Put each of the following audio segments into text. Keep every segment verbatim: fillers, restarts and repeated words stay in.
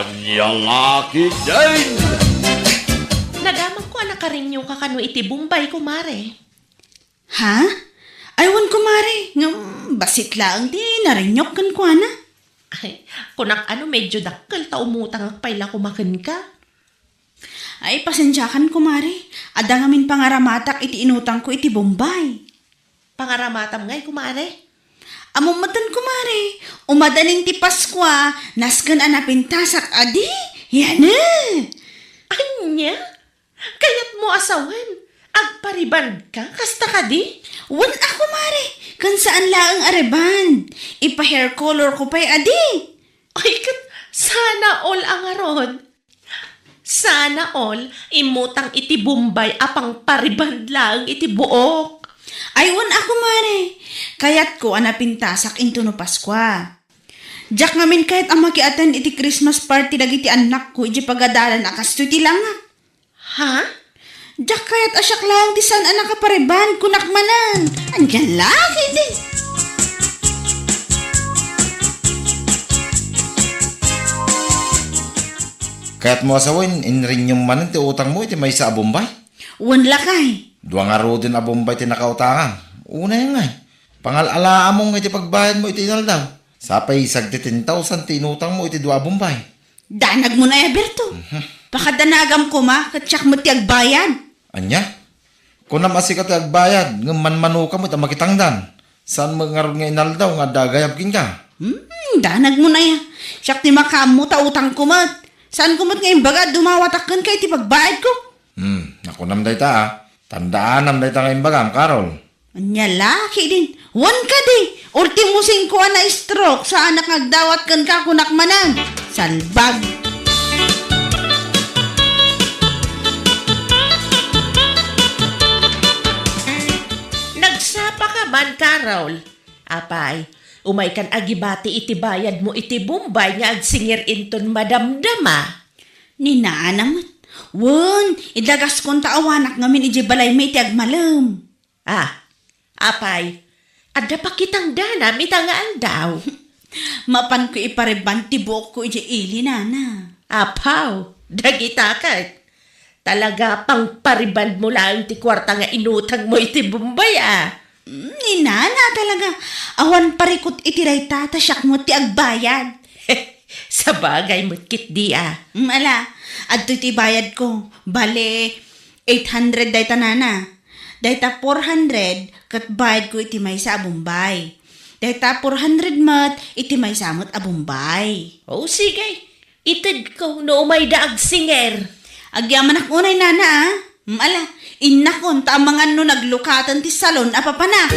Ania la ketdin? Nadamagko a nakarenew ka kano iti Bombay, kumare. Ha? Ay, wen, kumare. Ngem, bassit laeng ti narenewk kenkuana. Ay, kunak a no medyo dakkel ta umutangak pay la koma kenka. Ay, pasensiakan, kumare. Adda ngamin pangaramatak iti inutangko iti Bombay. Pangaramatam ngay, kumare? Ammom metten, kumare. Umadanin ti Paskua, nasken a napintasak, adi? Yan, eh. Ania? Kayatmo a sawen? Agparibandka? Kasta kadi? Wen a, kumare. Ken saan laeng a rebond. Ipa-hair colorko pay, adi? Ay, ket sana all a ngarud. Sana all immutang iti Bombay a pangpariband laeng iti buok. Ay, wen a, kumare. Kayatko a napintasak intono Paskua. Diak ngamin kayat a makiattend iti Christmas party dagiti annakko iti pagadalan a kastoy ti langak. Ha? Diak kayat a siak laeng ti saan a nakapariband, kunak manen. Ania la ketdin? Kayatmo a sawen, inrenewm manen ti utangmo iti maysa a Bombay? Wen, lakay. Dua ngaruden a Bombay ti nakautangam. Unay ngay, pangal-alaammo ngay ti pagbayadmo iti inaldaw. Sa pay sagdi ten thousand ti inutangmo iti dua a Bombay. Danagmon aya, Berto. Mhm. Pakaddanagam koma, ket siak met ti agbayad. Ania? Kunam a sika ti agbayad, ngem manmanoka met a makitangdan. Saan met ngarud nga inaldaw nga adda agayab kenka? Hmm, danagmon aya. Siak ti makaammo ta utangko met. Saanko met nga imbaga a dumawatak kenka iti pagbayadko. Hmm, nakunam dayta, a. Tandaanam dayta nga imbagam, Carol. Ania la ketdin? Wen kadi, ultimo singko a na-stroke, saanak nga agdawat kenka, kunak manen. Salbag! Nagsapa ka man, Carol? Apay, umaykan agibati iti bayadmo iti Bombay nga agsinger inton madamdama. Ni nana met. Wen, idagaskon ta awanak ngamin idiay balaymi iti agmalem. Ah, apay, adda pakitangdanam ita nga aldaw. Mapanko ipariband ti buokko idiay ili, nana. Apaw, dagita ket. Talaga, pangparibandmo laeng ti kuarta nga inutangmo iti Bombay, a. Mm, ni nana talaga. Awan parikut iti dayta, ta siak met ti agbayad. Sabagay met ketdi, a. Mm, ala, adtoy ti bayadko. Bale, eight hundred dayta, nana. Dayta four hundred ket bayadko iti maysa a Bombay. Dayta four hundred met iti maysa met a Bombay. O, sige. Itedko no umayda agsinger. Agyamanak unay, nana, a. Mm, ala, innakon ta amangan no naglukaten ti salon a papanak.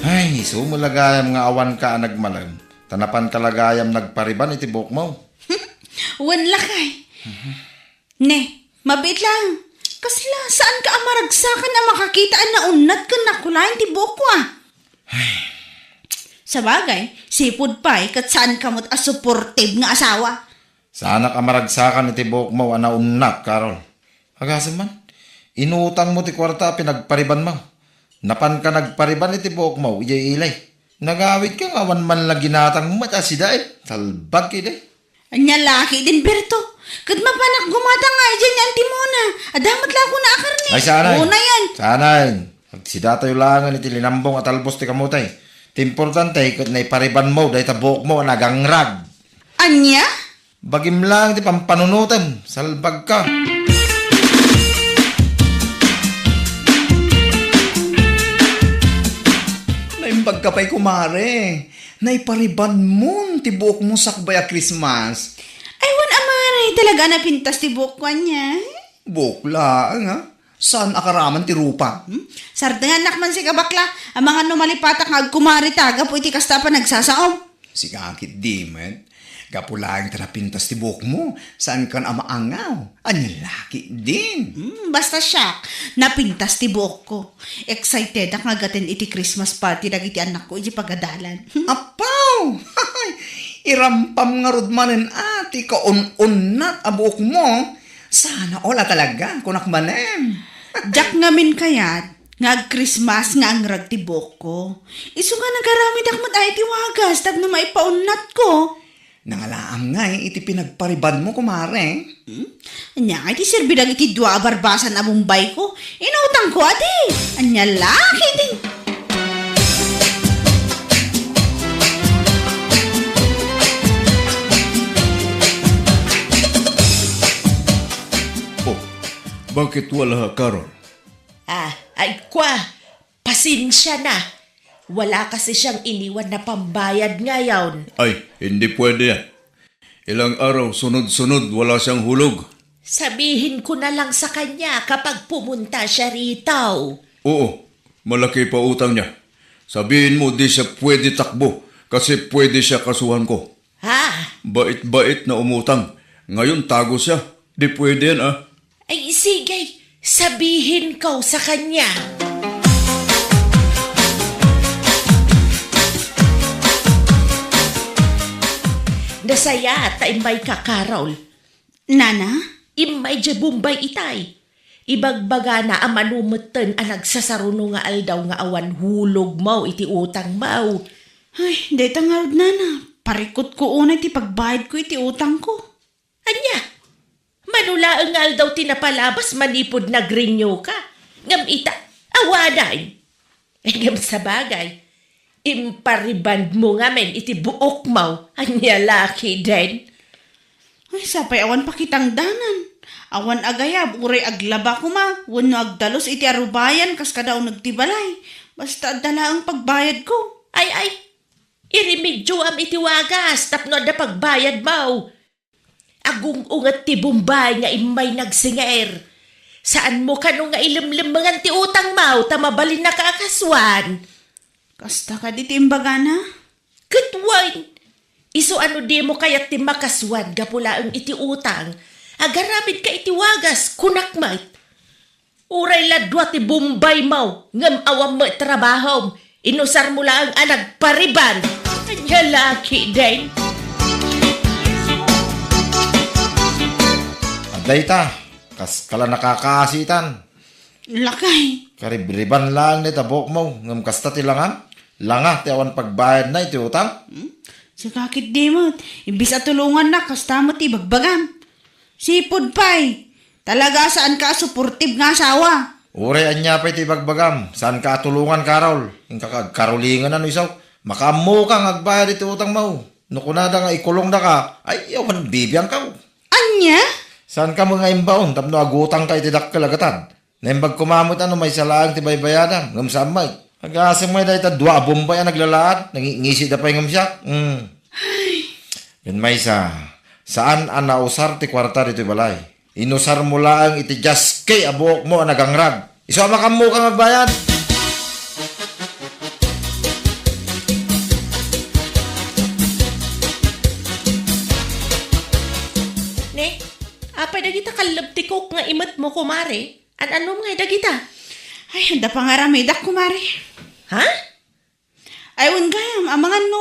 Ay, isu met la gayam nga awanka a nagmalem, ta napanka la gayam nagpariband iti buokmo. Wen lakay. Ne, mabiit laeng. Kasla, saanka a maragsakan a makakita a naunnat ken nakulayan ti buokko, a? Sabagay, sipud pay ket saanka met a supportive nga asawa. Saanak a maragsakan iti buokmo a naunnat, Carol. Agasem man, inutangmo ti kuarta a pinagparibandmo. Napanka nagpariband iti buokmo idiay ili. Nagawidka nga awan man la ginatangmo met a sida, e. Salbag ketdi. Ania la ketdin, Berto? Ket mapanak gumatang nga idiay ni Auntie Mona. Adda met la kuna a karne. Ay, saan, ay. Una yan. Saan, ay. Agsidatayo laengen iti linambong a talbos ti kamote. Ti importante, ket naiparibandmo dayta buokmo a nagangrag. Ania? Bagim laeng ti pampanunotem. Salbagka. Naimbagka pay, kumare. Naiparibandmon ti buokmo sakbay a Christmas. Ay, wen a, mare, talaga a napintas ti buokko ania. Buok laeng, a? Saan a karaman ti rupa? Hmm? Sardengannak man sika, bakla. Amangan no malipatak nga agkumarita gapu iti kasta a panagsasaom. Sika ketdi met. Gapu laeng ta napintas ti buokmo, saankan a maangaw. Ania la ketdin? Hmm, basta siak, napintas ti buokko. Excitedak nga agaten iti Christmas party dagiti annakko idiay pagadalan. Apaw! Irampam ngarud manen a ti kaun-unnat a buokmo. Sana all a talaga, kunak manen. Diak ngamin kayat nga ag-Christmas nga angrag ti buokko. Isu nga nagaramidak met ay ti wagas tapno maipaunatko. Nangalaam ngay iti pinagparibanmo, kumare. Hmm? Ania ngay ti serbi dagiti dua a barbasan a Bombayko? Inutangko adi. Ania la ketdi? Oh, bakit wala, Carol? Ah, ay, kwa, pasensia na. Wala kasi siyang iniwan na pambayad ngayon. Ay, hindi pwede yan. Ilang araw, sunod-sunod, wala siyang hulog. Sabihin ko na lang sa kanya kapag pumunta siya rito. Oo, malaki pa utang niya. Sabihin mo di siya pwede takbo kasi pwede siya kasuhan ko. Ha? Bait-bait na umutang. Ngayon tago siya. Di pwede yan, ah. Ay, sige. Sabihin ko sa kanya. Nasayaat ta immay ka, Carol. Nana? Immay diay Bombay itay. Ibagbagana a mano metten a nagsasaruno nga aldaw nga awan hulog mo iti utang mo. Ay, dayta ngarud, Nana. Parikutko unay ti pagbayadko iti utangko. Ania? Mano laeng nga aldaw ti napalabas manipud nag-renew ka? Ngem ita, awanan. Ngem sabagay, impariband mo ngamin iti buok mo. Ania la ketdin? Ay, sapay awan pakitangdanan. Awan agayab, uray aglaba koma, wenno agdalus iti arubayan kas kada uneg ti balay. Basta adda laeng pagbayadko. Ay, ay, irimedyoam iti wagas tapno adda pagbayad mo. Agung-unget ti Bombay nga immay nagsinger. Saan mo kano nga ilemlemmengan ti utang mo ta mabalinna ka a kasuan? Kasta kadi ti imbagana? Ket wen, isu a no dimo kayat ti makasuan gapu laeng iti utang, agaramidka iti wagas, kunak met. Uray la dua ti Bombay mo, ngem awan met trabahom. Inusar mo laeng a nagpariban. Ania la ketdin? Adda ita, kas kala nakakaasitan. Lakay. Karibriban laeng dayta buok mo, ngem kasta ti langam? Langa ti awan pagbayadna iti utang? Hmm? Sika ketdi met, imbes a tulongannak, kasta met ti ibagbagam. Sipud pay, talaga a saanka a suportib nga asawa. Uray ania pay ti ibagbagam, saanka a tulongan, Carol. Inka agkarolingan no isu. Makaammoka nga agbayad iti utang mo. No kunada nga ikulongdaka, ay, awan bibiangkaw. Ania? Saanka met nga imbaon tapno agutangka iti dakkel a gatad? Naimbag koma met a no maysa laeng ti baybayadam, ngem saan met. Agasem ngay dayta dua a Bombay a naglalaad, nangingisi da pay ngem siak. Hmm. Ken maysa, saan a nausar ti kuarta ditoy balay. Inusar mo laeng iti diaske a buok mo a nagangrag. Isu a makaammoka nga agbayad. Ne, apay dagita kallebtikok nga imet mo, kumare? An-annom ngay dagita? Ay, adda pangaramidak, kumare. Ha? Ay, wen gayam, amangan no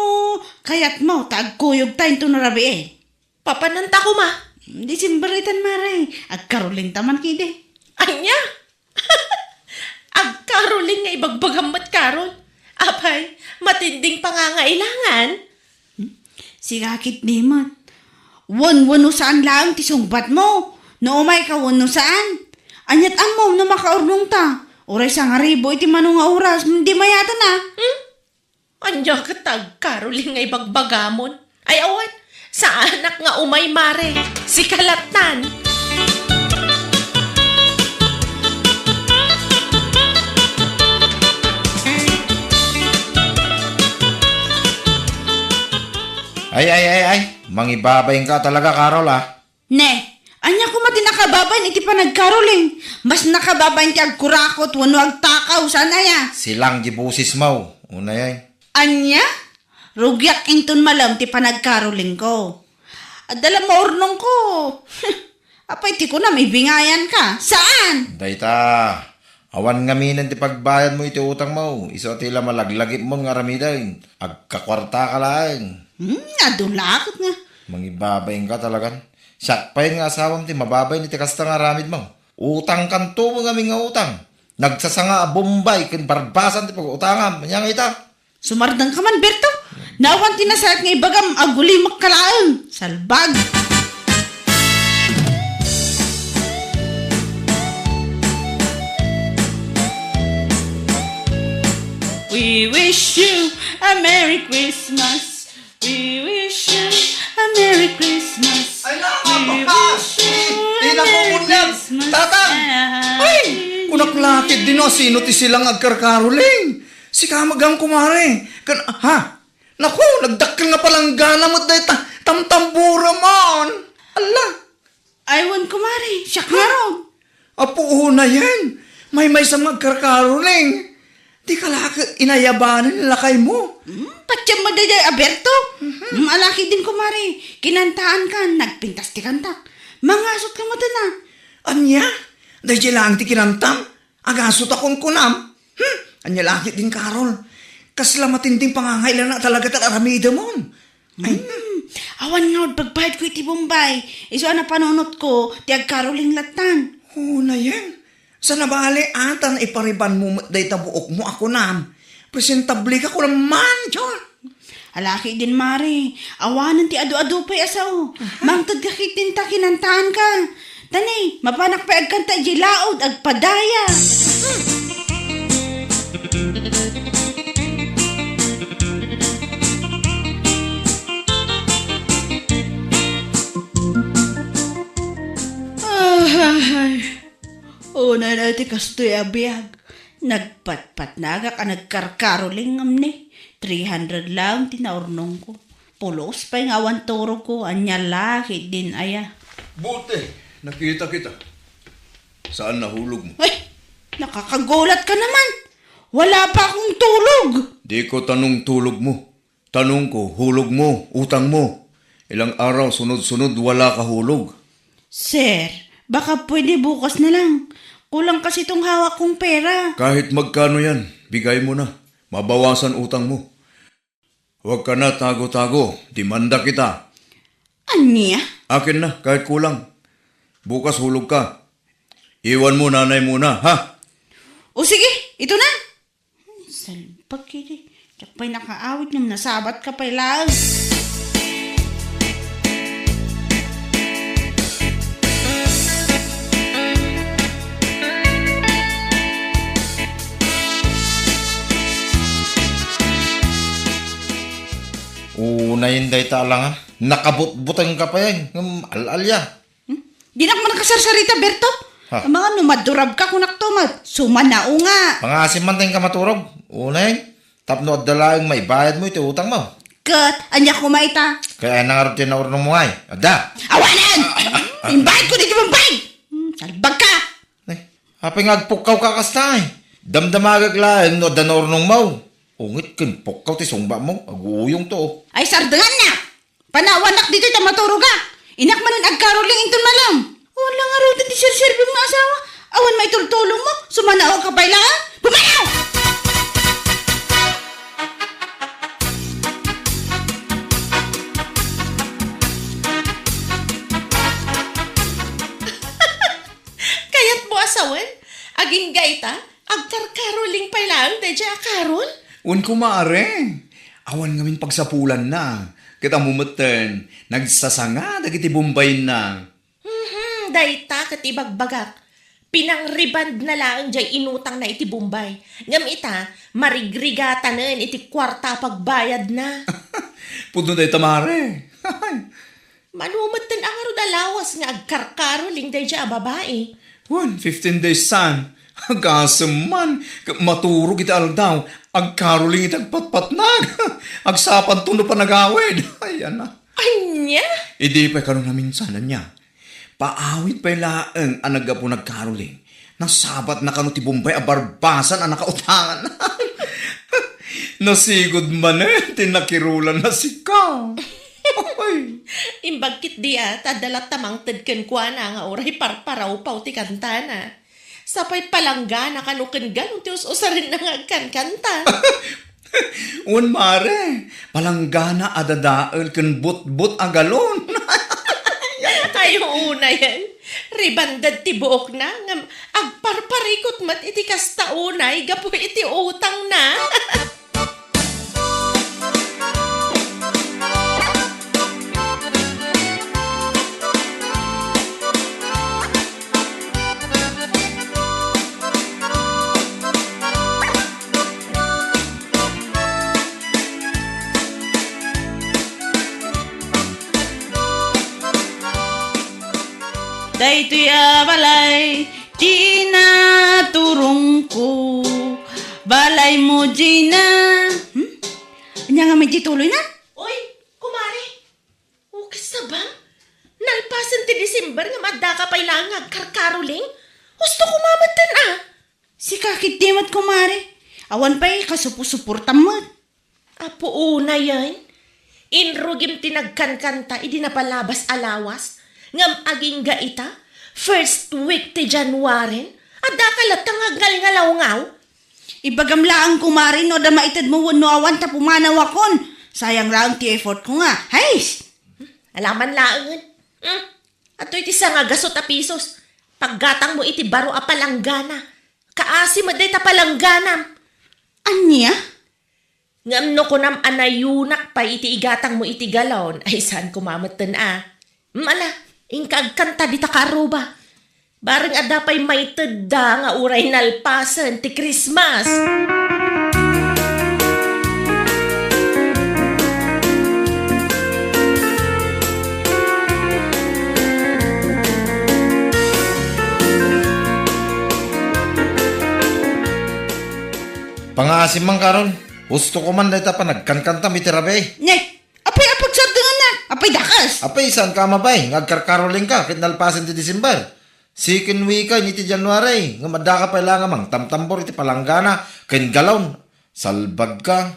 kayatmo ta agkuyogta inton no rabii. Papananta koma. December itan, mare. Agkarulingta man ketdi. Ania? Agkaruling nga ibagbagam met, Carol? Apay, matinding pangangailangan? Hmm? Sika ketdi met. Wen, wenno saan laeng ti sungbatmo. No umayka wenno saan. Aniat ammom no makaurnongta. Uray sangaribu iti mano nga oras, di mayatan a. Hmm? Ania ket ta agkaruling nga ibagbagamon? Ay, awan, saanak nga umay, mare. Sika lattan. Ay, ay, ay, ay. Mangibabainka talaga, Carol, ah. Ne, ania koma ti nakababain iti panagkaruling? Mas nakababain ti agkurakot wenno agtakaw, saan aya? Silang di bosesmo, unay ay. Ania? Rugiak inton malem ti panagkarulingko. Adda la maurnongko. Apay ti kunam, ibingayanka? Saan? Dayta, awan ngaminen ti pagbayadmo iti utangmo. Isu a ti la malaglagipmon nga aramiden. Agkakuartaka laeng. Hmm, adu la ket nga. Mangibabainka talagan. Siak pay nga asawam ti mababain iti kasta nga aramidmo. Utangkanto met ngamin nga utang. Nagsasanga a Bombay ken barbasan ti pag-utangam. Ania nga ita? Sumardengka man, Berto. Naawan ti nasayaat nga ibagam, agulimek ka laeng. Salbag! We wish you a Merry Christmas. We wish you a Merry Christmas. Ay, na, We wish you a Merry Christmas. Tatang! Ay! Kunak lakit din, no, sino ti silang agkarkaroling? Sika met gayam, kumare. Kan, ha? Naku, nagdakkel nga palanggana met dayta tamtamburamon. Alla. Ay, wen, kumare, siak ngarud. Apo, unayen. Maymaysa nga agkarkaroling. Dika la ket inayabanen lakaymo. Hmm, patiem met daydiay a Berto. Mhm. Hmm, alakit din, kumare. Kinantaan kan, nagpintas ti kantak. Mangasot ka met, a. Ania? Daydiay laeng ti kinantam? Agasot a kunkunam? Hmm, ania lakit din, Carol? Kasla matinding pangangailana talaga ti aramidemon. Ay. Hmm, awan ngarud pagbayadko iti Bombay. Isu a napanunotko, ti agkaroling lattan. Unayen. Sa nabali, a, ta naiparibanmo met dayta buokmo a kunam. Presentable ka kunam man, John. Alakit din, mare. Awanen ti adu-adu pay a sao. Aha. Mangted ka ket dinta kinantaanka. Tani, mapanak pay agkanta idiay laud, agpadaya. Ay, unay na iti kastoy a biag. Nagpatpatnagak a nagkarkaroling ngem ni, three hundred laeng ti naurnongko. Pulos pay nga awan turogko, ania lakit din aya. Buti, nakita kita. Saan nahulog mo? Ay, nakakagulat ka naman. Wala pa akong tulog. Di ko tanong tulog mo. Tanongko, hulog mo, utang mo. Ilang araw sunod-sunod wala ka hulog. Sir, baka pwede bukas na lang. Kulang kasi tong hawak kong pera. Kahit magkano yan, bigay mo na. Mabawasan utang mo. Huwag ka na tago-tago, demanda kita. Ania? Akin na, kahit kulang. Bukas hulog ka. Iwan mo nanay muna, ha? O sige, ito na. Salbag iti. Diak pay nakaawid ngem nasabat ka pay laeng. Unayen dayta a langa. Nakabutbuteng ka pay ngem al-alia. Hmm? Dinak man nakasarsarita, Berto. Ha? Amangan no madurab ka, kunak to, ma-, sumanao nga. Pangasim man tayo ka maturog. Unay, tapno adda laeng maibayad mo iti utang mo. Ket, ania koma ita? Kaya nangarod ti naurnong mo ay. Adda. Awanan! Imbayad ko di Bombay! Hmm, salbag ka! Ay, apay nga agpukkaw ka kasta ay. Damdamagak laeng no adda naurnong mo. Ungit ken pukkaw ti sungba mo. Aguyong to. Ay, sardengan na! Panawanak ditoy ta maturogak. Inak manen agkaroling inton malem. Wala ngaruden ti serserbi nga asawa. Awan maitultulong mo. Sumanaw ka pay la, ha? Pumanaw! Kayat mo asawen? Agingga ita? Agkarkaroling pay laeng daydiay a karol? Wen, kumare. Awan ngamin pagsapulanna. Ket ammo metten, nagsasanga dagiti bombayna. Mhm, dayta ket ibagbagak. Pinangribandna laeng jay inutangna iti Bombay. Ngem ita, marigrigatanen iti kuarta a pagbayadna. Pudno dayta, mare. Mano metten a ngarud a lawas nga agkarkaroling daydiay a babai? Wen, fifteen days san. Agasem man, ket maturog iti aldaw, agkaroling iti agpatpatnag. Agsapanto no panagawid. Ay, ana. Ania? Idi pay kano naminsan, ania? Paawid pay laeng a naggapu nagkaroling. Nasabatna kano ti Bombay a barbasan a nakautangan. Nasigud manen ti nakirulanna sika. Oy. Imbag ketdi a, ta adda latta mangted kenkuana nga uray parparawpaw ti kantana. Sapay palanggana kano ken galon ti us-usarenna nga agkankanta. Wen, mare, palanggana a dadael ken butbot a galon. Ay, unayen. Rebanded ti buokna, ngem agparparikut met iti kasta unay gapu iti utangna. Daytoy a balay, Gina, turongko. Balaymo, Gina. Hmm? Ania nga met di tuloyna? Uy, kumare. Ukis sa ba? Nalpasen ti December ngem addaka pay laeng nga agkarkaroling? Husto koma metten a. Sika ketdi met, kumare. Awan pay kasuposuportam met. Apo unayen, inrugim ti nagkankanta idi napalabas a lawas, ngem agingga ita, first week ti January, addaka latta nga agngalngalawngaw. Ibagam laeng, kumare, no adda maitedmo wenno awan ta pumanawakon. Sayang laeng ti effortko nga. Hays! Alaman laengen. Hmm. Adtoy ti sangagaso ta pisos. Paggatangmo iti baro a palanggana. Kaasi met dayta palangganam. Ania? Ngem no kunam a nayunak pay iti igatangmo iti galon, ay saan koma metten a. Mala, inka agkanta dita karuba. Bareng adda pay maitedda nga uray nalpasen ti Christmas. Pangaasim man karon, husto ko man dayta panagkankantam iti rabii. Ne, apay a pagsardengannak? Apay dakes? Apay, saan ka a mabay nga agkarkarolingka ket nalpasen ti December? Second week iti January, ngem addaka pay laeng nga mangtamtambor iti palanggana ken galon. Salbagka.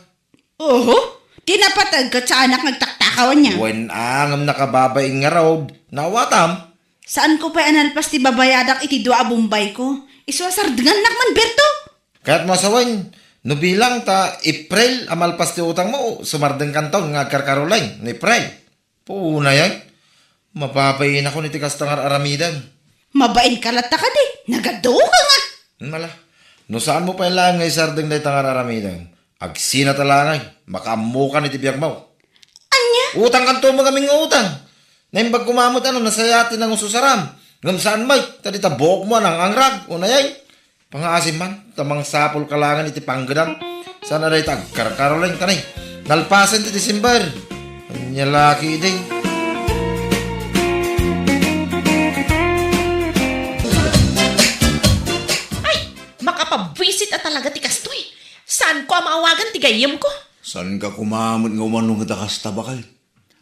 Oho, ti napateg ket saanak nga agtaktakaw ania? Wen a, ngem nakababain ngarud. Naawatam? Saanko pay a nalpas ti babayadak iti dua a bombayko. Isu a sardengannak man, Berto? Kayatmo a sawen, no bilang ta April a malpas ti utangmo, sumardengkanton nga agkarkaroleng no April. Punayen, mapapainakon iti kasta nga ar-aramidem. Mabainka latta kadi, nagaduka nga. Mala, no saanmo pay laeng nga isardeng dayta nga ar-aramidem, agsinata laeng, makaammokan iti biagmo. Ania? Utangkanto met amin nga utang. Naimbag koma met a no nasayaat ti nangususaram, ngem saan met, ta dita buokmo a nangangrag, unayen. Pangaasim man, ta mangsapulka laengen iti panggedam. Saan a dayta agkarkaroleng, ta ne, nalpasen ti December. Ania la ketdi? Ay, makapabwisit a talaga ti kastoy. Saanko a maawagan ti gayyemko? Saanka koma met nga umano met a kasta, baket?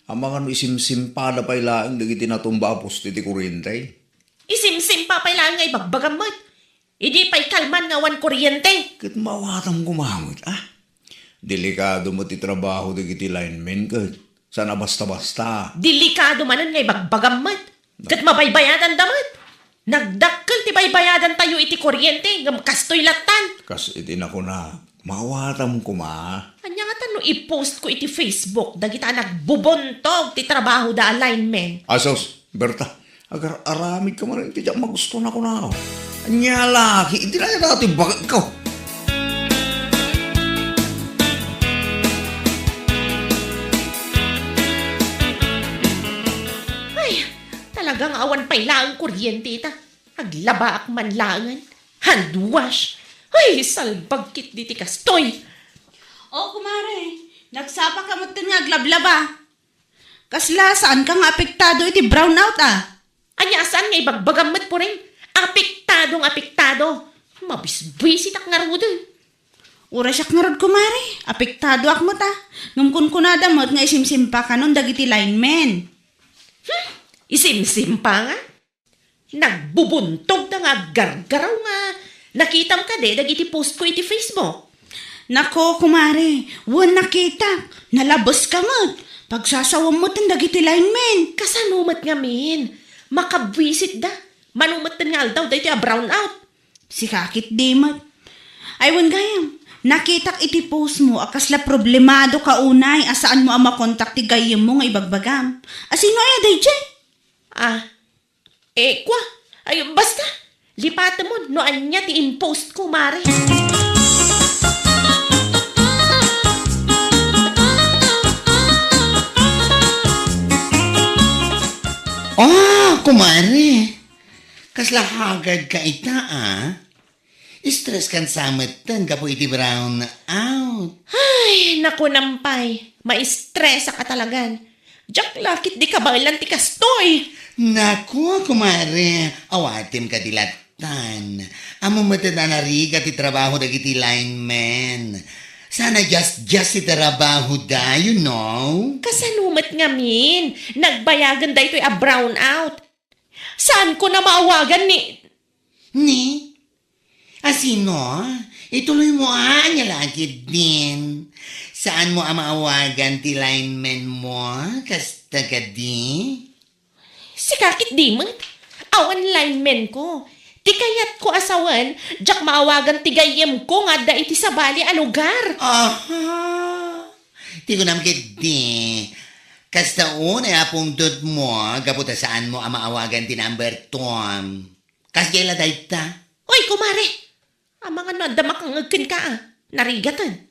Amangan no isimsimpada pay laeng dagiti natumba a poste ti kuriente. Isimsimpa pay laeng nga ibagbagam met. Idi pay kalman nga awan kuriente. Ket maawatam koma met, a? Delikado met ti trabaho dagiti linemen ket saan a basta-basta. Delikado manen nga ibagbagam met. Ket mabaybayadanda met. Nagdakkel ti baybayadantayo iti kuriente, ngem kastoy lattan. Kas iti nakunak, maawatam koma. Ania ngata no i-post ko iti Facebook dagita a nagbubuntog ti trabahoda a linemen? Asus, Berta, agar-aramidka manen iti diak magusto, nakunak. Ania la ketdi, iti dayta ti baketko. Ay, talaga nga awan pay laeng kuryente ita. Aglabaak man laengen. Hand wash. Ay, salbag ketdi ti kastoy. O, kumare, nagsapaka metten nga aglablaba. Kasla, saanka nga apektado iti brownout, a? Ania a saan nga ibagbagam met, Puring? Apektado nga apektado. Mabisbisitak ngaruden. Uray siak ngarud, kumare. Apektadoak met, a. Ngem kunkunada met nga isimsimpakanon dagiti linemen. Hmm? Isimsimpa nga? Nagbubuntogda nga aggargaraw nga nakitam kadi dagiti post ko iti Facebook? Nako, kumare, wen nakitak. Nalabeska met. Pagsasawem metten dagiti linemen. Kasano met ngamin? Makabwisitda. Mano metten nga aldaw daytoy a brownout? Sika ketdi met. Ay, wen gayam, nakitak iti post mo a kasla problemado ka unay a saanmo a makontak ti gayyemmo nga ibagbagam. A sino aya daydiay? Ah, eh, kwa, Ay, basta! Lipatemon no ania ti impost ko, mare. Ah, kumare! Kasla haggard ka ita, ah? Stress kan sa metten gapu iti brown out. Ay, naku, Nampay. Maistresa ka talagan. Diak la ketdi kabaelan ti kastoy. Naku, kumare, awatem kadi lattan. Ammom met a narigat ti trabaho dagiti linemen. Saan a diasdias ti trabahoda, you know? Kasano met ngamin? Nagbayagen daytoy a brown out. Saanko a maawagan ni Ni? A sino? Ituloymo, ania la ketdin? Saanmo a maawagan ti linemen mo? Kasta kadi? Sika ketdi met. Awan linemenko. Ti kayatko a sawen, diak maawagan ti gayyemko nga adda iti sabali a lugar. Aha! Ti kunam ketdi, kasta unay a pungtotmo gapu ta saanmo a maawagan ti number two. Kasdiay la dayta? Oy, kumare! Amangan no adda makangngeg kenka, a. Narigaten.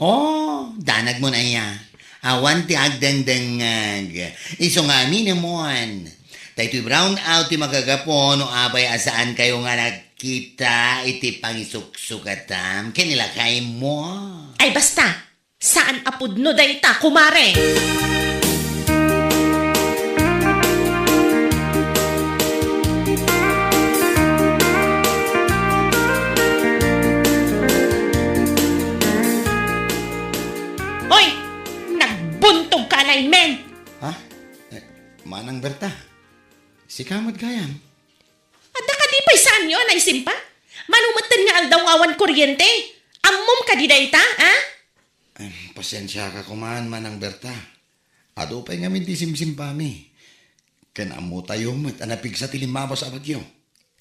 Oh, danagmon aya. Awan ti agdengdengngeg. Isu nga aminemon. Daytoy brown out ti makagapu no apay a saankayo nga nagkita iti pangisuksukatam ken ni lakaymo. Ay, basta! Saan a pudno dayta, kumare! Hoy! Nagbuntog ka, lineman! Ha? Eh, Manang Berta, sika met gayam? Adda kadi pay saanyo a naisimpa? Mano metten nga aldaw nga awan kuryente? Ammom kadi dayta, a? Em, pasiensiaka koman, Manang Berta. Adu pay ngamin ti simsimpami. Ken ammotayo met a napigsa ti limmabas a bagyo.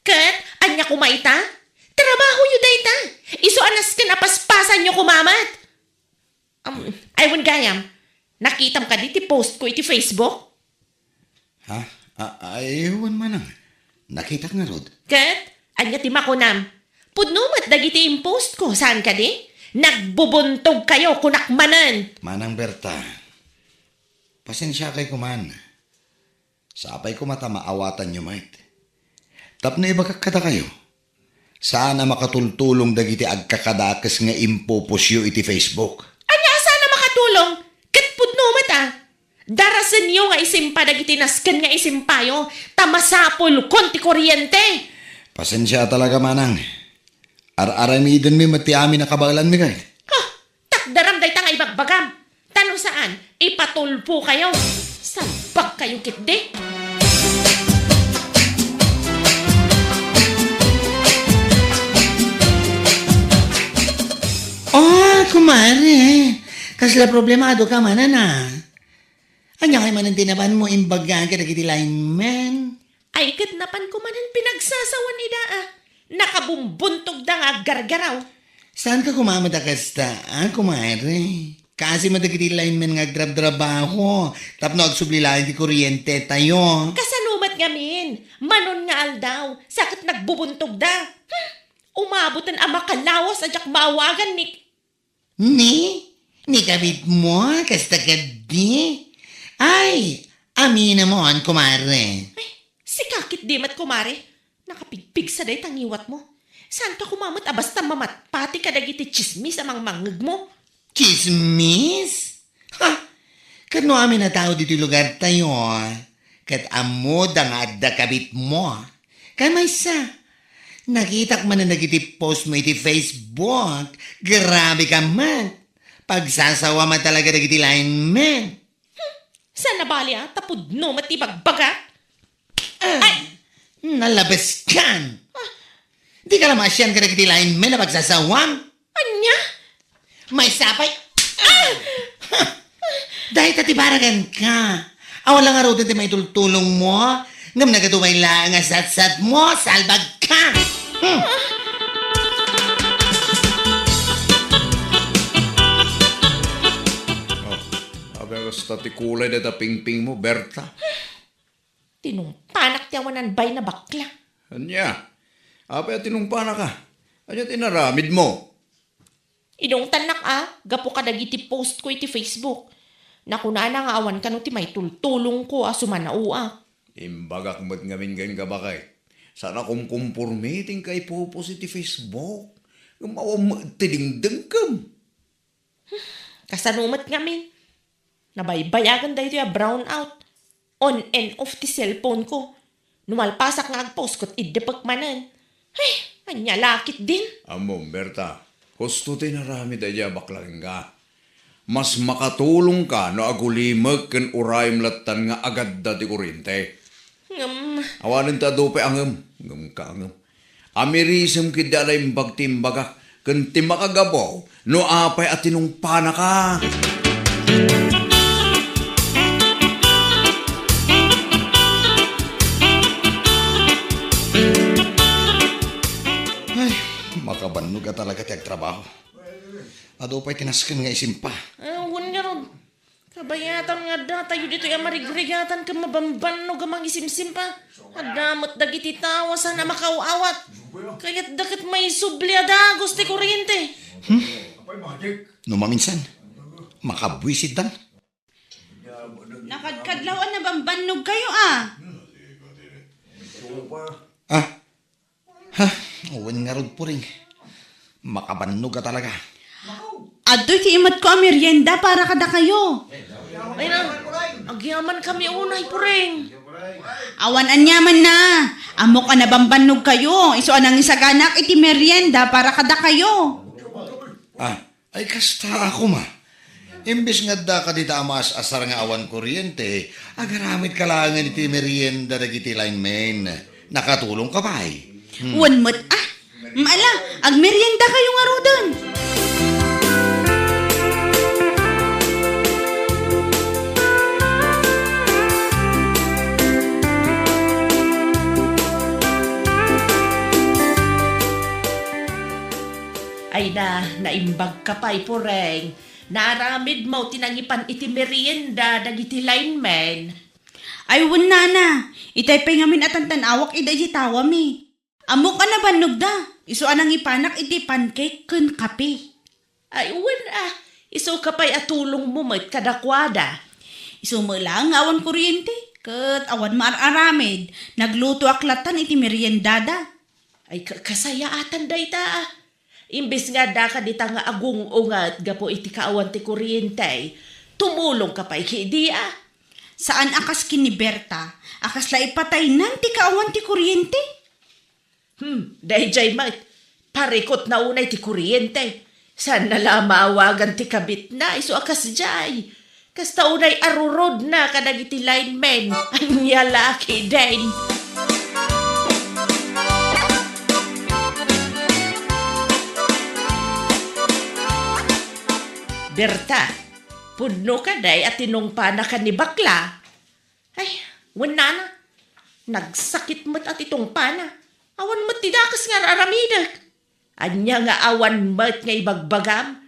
Ket ania koma ita? Trabahoyo dayta. Isu a nasken a paspasanyo koma met. Um, ay, wen gayam, nakitam kadi ti post ko iti Facebook? Ha? A-, ay, wen manang. Nakitak ngarud. Ket, ania ti makunam? Pudno met dagiti impost ko, saan kadi? Nagbubuntog kayo, kunak manen. Manang Berta, pasensiakay koman. Sapay koma ta maawatanyo met. Tapno ibagak kadakayo, saan a makatultulong dagiti agkakadakes nga impopostyo iti Facebook. Ania a saan a makatulong? Ket pudno met a. Darasenyo nga isimpa dagiti nasken nga isimpayo, ta masapulkon ti kuryente. Pasensia talaga, manang. Ar-aramidenmi met ti amin a kabaelanmi, kay. Ha! Takderam dayta nga ibagbagam. Ta no saan, ipatulpo kayo. Salbag kayo ketdi. Oh, kumare. Kasla problemado ka manen a. Ania ngay manen ti napanmo imbaga kadagiti linemen? Ay, ket napan ko manen pinagsasawan ida a. Nakabumbuntogda nga aggargaraw. Saanka koma met a kasta, a, kumare? Kaasi met dagiti linemen nga agtrabtrabaho tapno agsubli laeng ti kuryentetayo. Kasano met ngamin? Manon nga aldaw, sa ket nagbubuntogda. Hmm, umaboten a makalawas a diak maawagan ni Ni? Ni kabitmo? Kasta kadi? Ay, aminemon, kumare. Ay, sika ketdi met, kumare. Nakapigpigsa dayta ngiwatmo. Saanka koma met a basta mamatpati kadagiti tsismis a mangmangngegmo? Tsismis? Ha! Ket no amin a tao ditoy lugartayo, ket ammoda nga adda kabitmo. Ken maysa, nakitak manen dagiti postmo iti Facebook. Grabe ka met. Pagsasawa met talaga dagiti linemen. Hmm, saan a bali a, ta pudno met ti bagbagak. Ah, ay! Nalabeskan! Ah. Dika la maasian kadagiti linemen a pagsasawam? Ania? Maysa pay. Ah! Dayta ti baraganka. Awan la ngaruden ti maitultulongmo, ngem nagadu pay laeng a satsatmo, salbagka. Hmm. Oh, apay a kasta ti kulay dayta pingpingmo, Berta? Tinungpanak ti awanan bain a bakla. Ania? Apay a tinungpanaka? Ania ti inaramidmo? Inungtannak a, gapu kadagiti post ko iti Facebook. Nakunana nga awan kano ti maitultulongko a sumanaoak. Imbagak met ngamin kenka, baket. Saan a kumkumpormi ti inka ipopost iti Facebook. Ngem awan met ti dingdengkem. Kasano met ngamin? Nabaybayagan daytoy a brownout. On and off ti cellphone ko. No malpasak nga agpost ket iddepek manen. Ay, ania la ketdin? Ammom, Berta, husto ti inaramid daydiay a bakla kenka. Mas makatulongka no agulimek ken urayem lattan nga agadda ti kurente. Ngem awanen ti adu pay a ngem. Ngem ka a ngem. Amirisem ketdi a naimbag ti imbagak, ken ti makagapu no apay a tinungpanaka. Ay, makabannog a talaga ti agtrabaho. Adu pay ti nasken nga isimpa. Awan ngarud. Kabayatan nga addatayo ditoy a marigrigatan ken mabambannog a mangisimsimpa. Adda met dagiti tao a saan a makaaw-awat. Kayatda ket maisubli a dagus ti kuryente. Hmm? No maminsan, makabuisit dan. Nakadkadlaw a nabambannog kayo, ah. Ah, Ha, wen ngarud, Puring. Makabannog a talaga. Adtoy ti imatko a merienda para kadakayo. Ay na, agyamankami unay, Puring. Awan aniamanna. Ammok a nabambannog kayo. Isu a nangisaganak iti merienda para kadakayo. Ah, Ay, kasta a koma. Imbes nga adda kadita a maas-asar nga awan kuryente, agaramidka laengen iti merienda dagiti linemen. Nakatulongka pay. Hmm. Wen met, ah. Ala, agmeriendakayo ngaruden. Ay na, naimbagka pay, Puring. Naaramidmo ti nangipan iti merienda dagiti linemen. Ay, wen, nana. Itay pay ngamin a tantan-awak ida iti tawami. Ammok a nabannogda. Isu a nangipanak iti pancake ken kape. Ay, wen a. Isuka pay a tulongmo met kadakuada. Isu met laeng nga awan kuryente, ket awan maar-aramid. Naglutoak lattan iti meriendada. Ay, ka-, kasayaatan dayta, a. Imbes nga adda kadita nga agung-unget gapu iti kaawan ti kuryente, tumulongka pay kidi, a. Saan a kas ken ni Berta, a kasla ipataynan ti kaawan ti kuryente? Hmm, daydiay met, parikutna unay ti kuryente. Saanna la a maawagan ti kabitna, isu a kasdiay. Kasta unay a rurodna kadagiti linemen. Ania la ketdin? Berta, pudno kadi a tinungpanaka ni bakla? Ay, wen, nana. Nagsakit met a ti tungpana. Awan met ti dakes nga ar-aramidek. Ania nga awan met nga ibagbagam?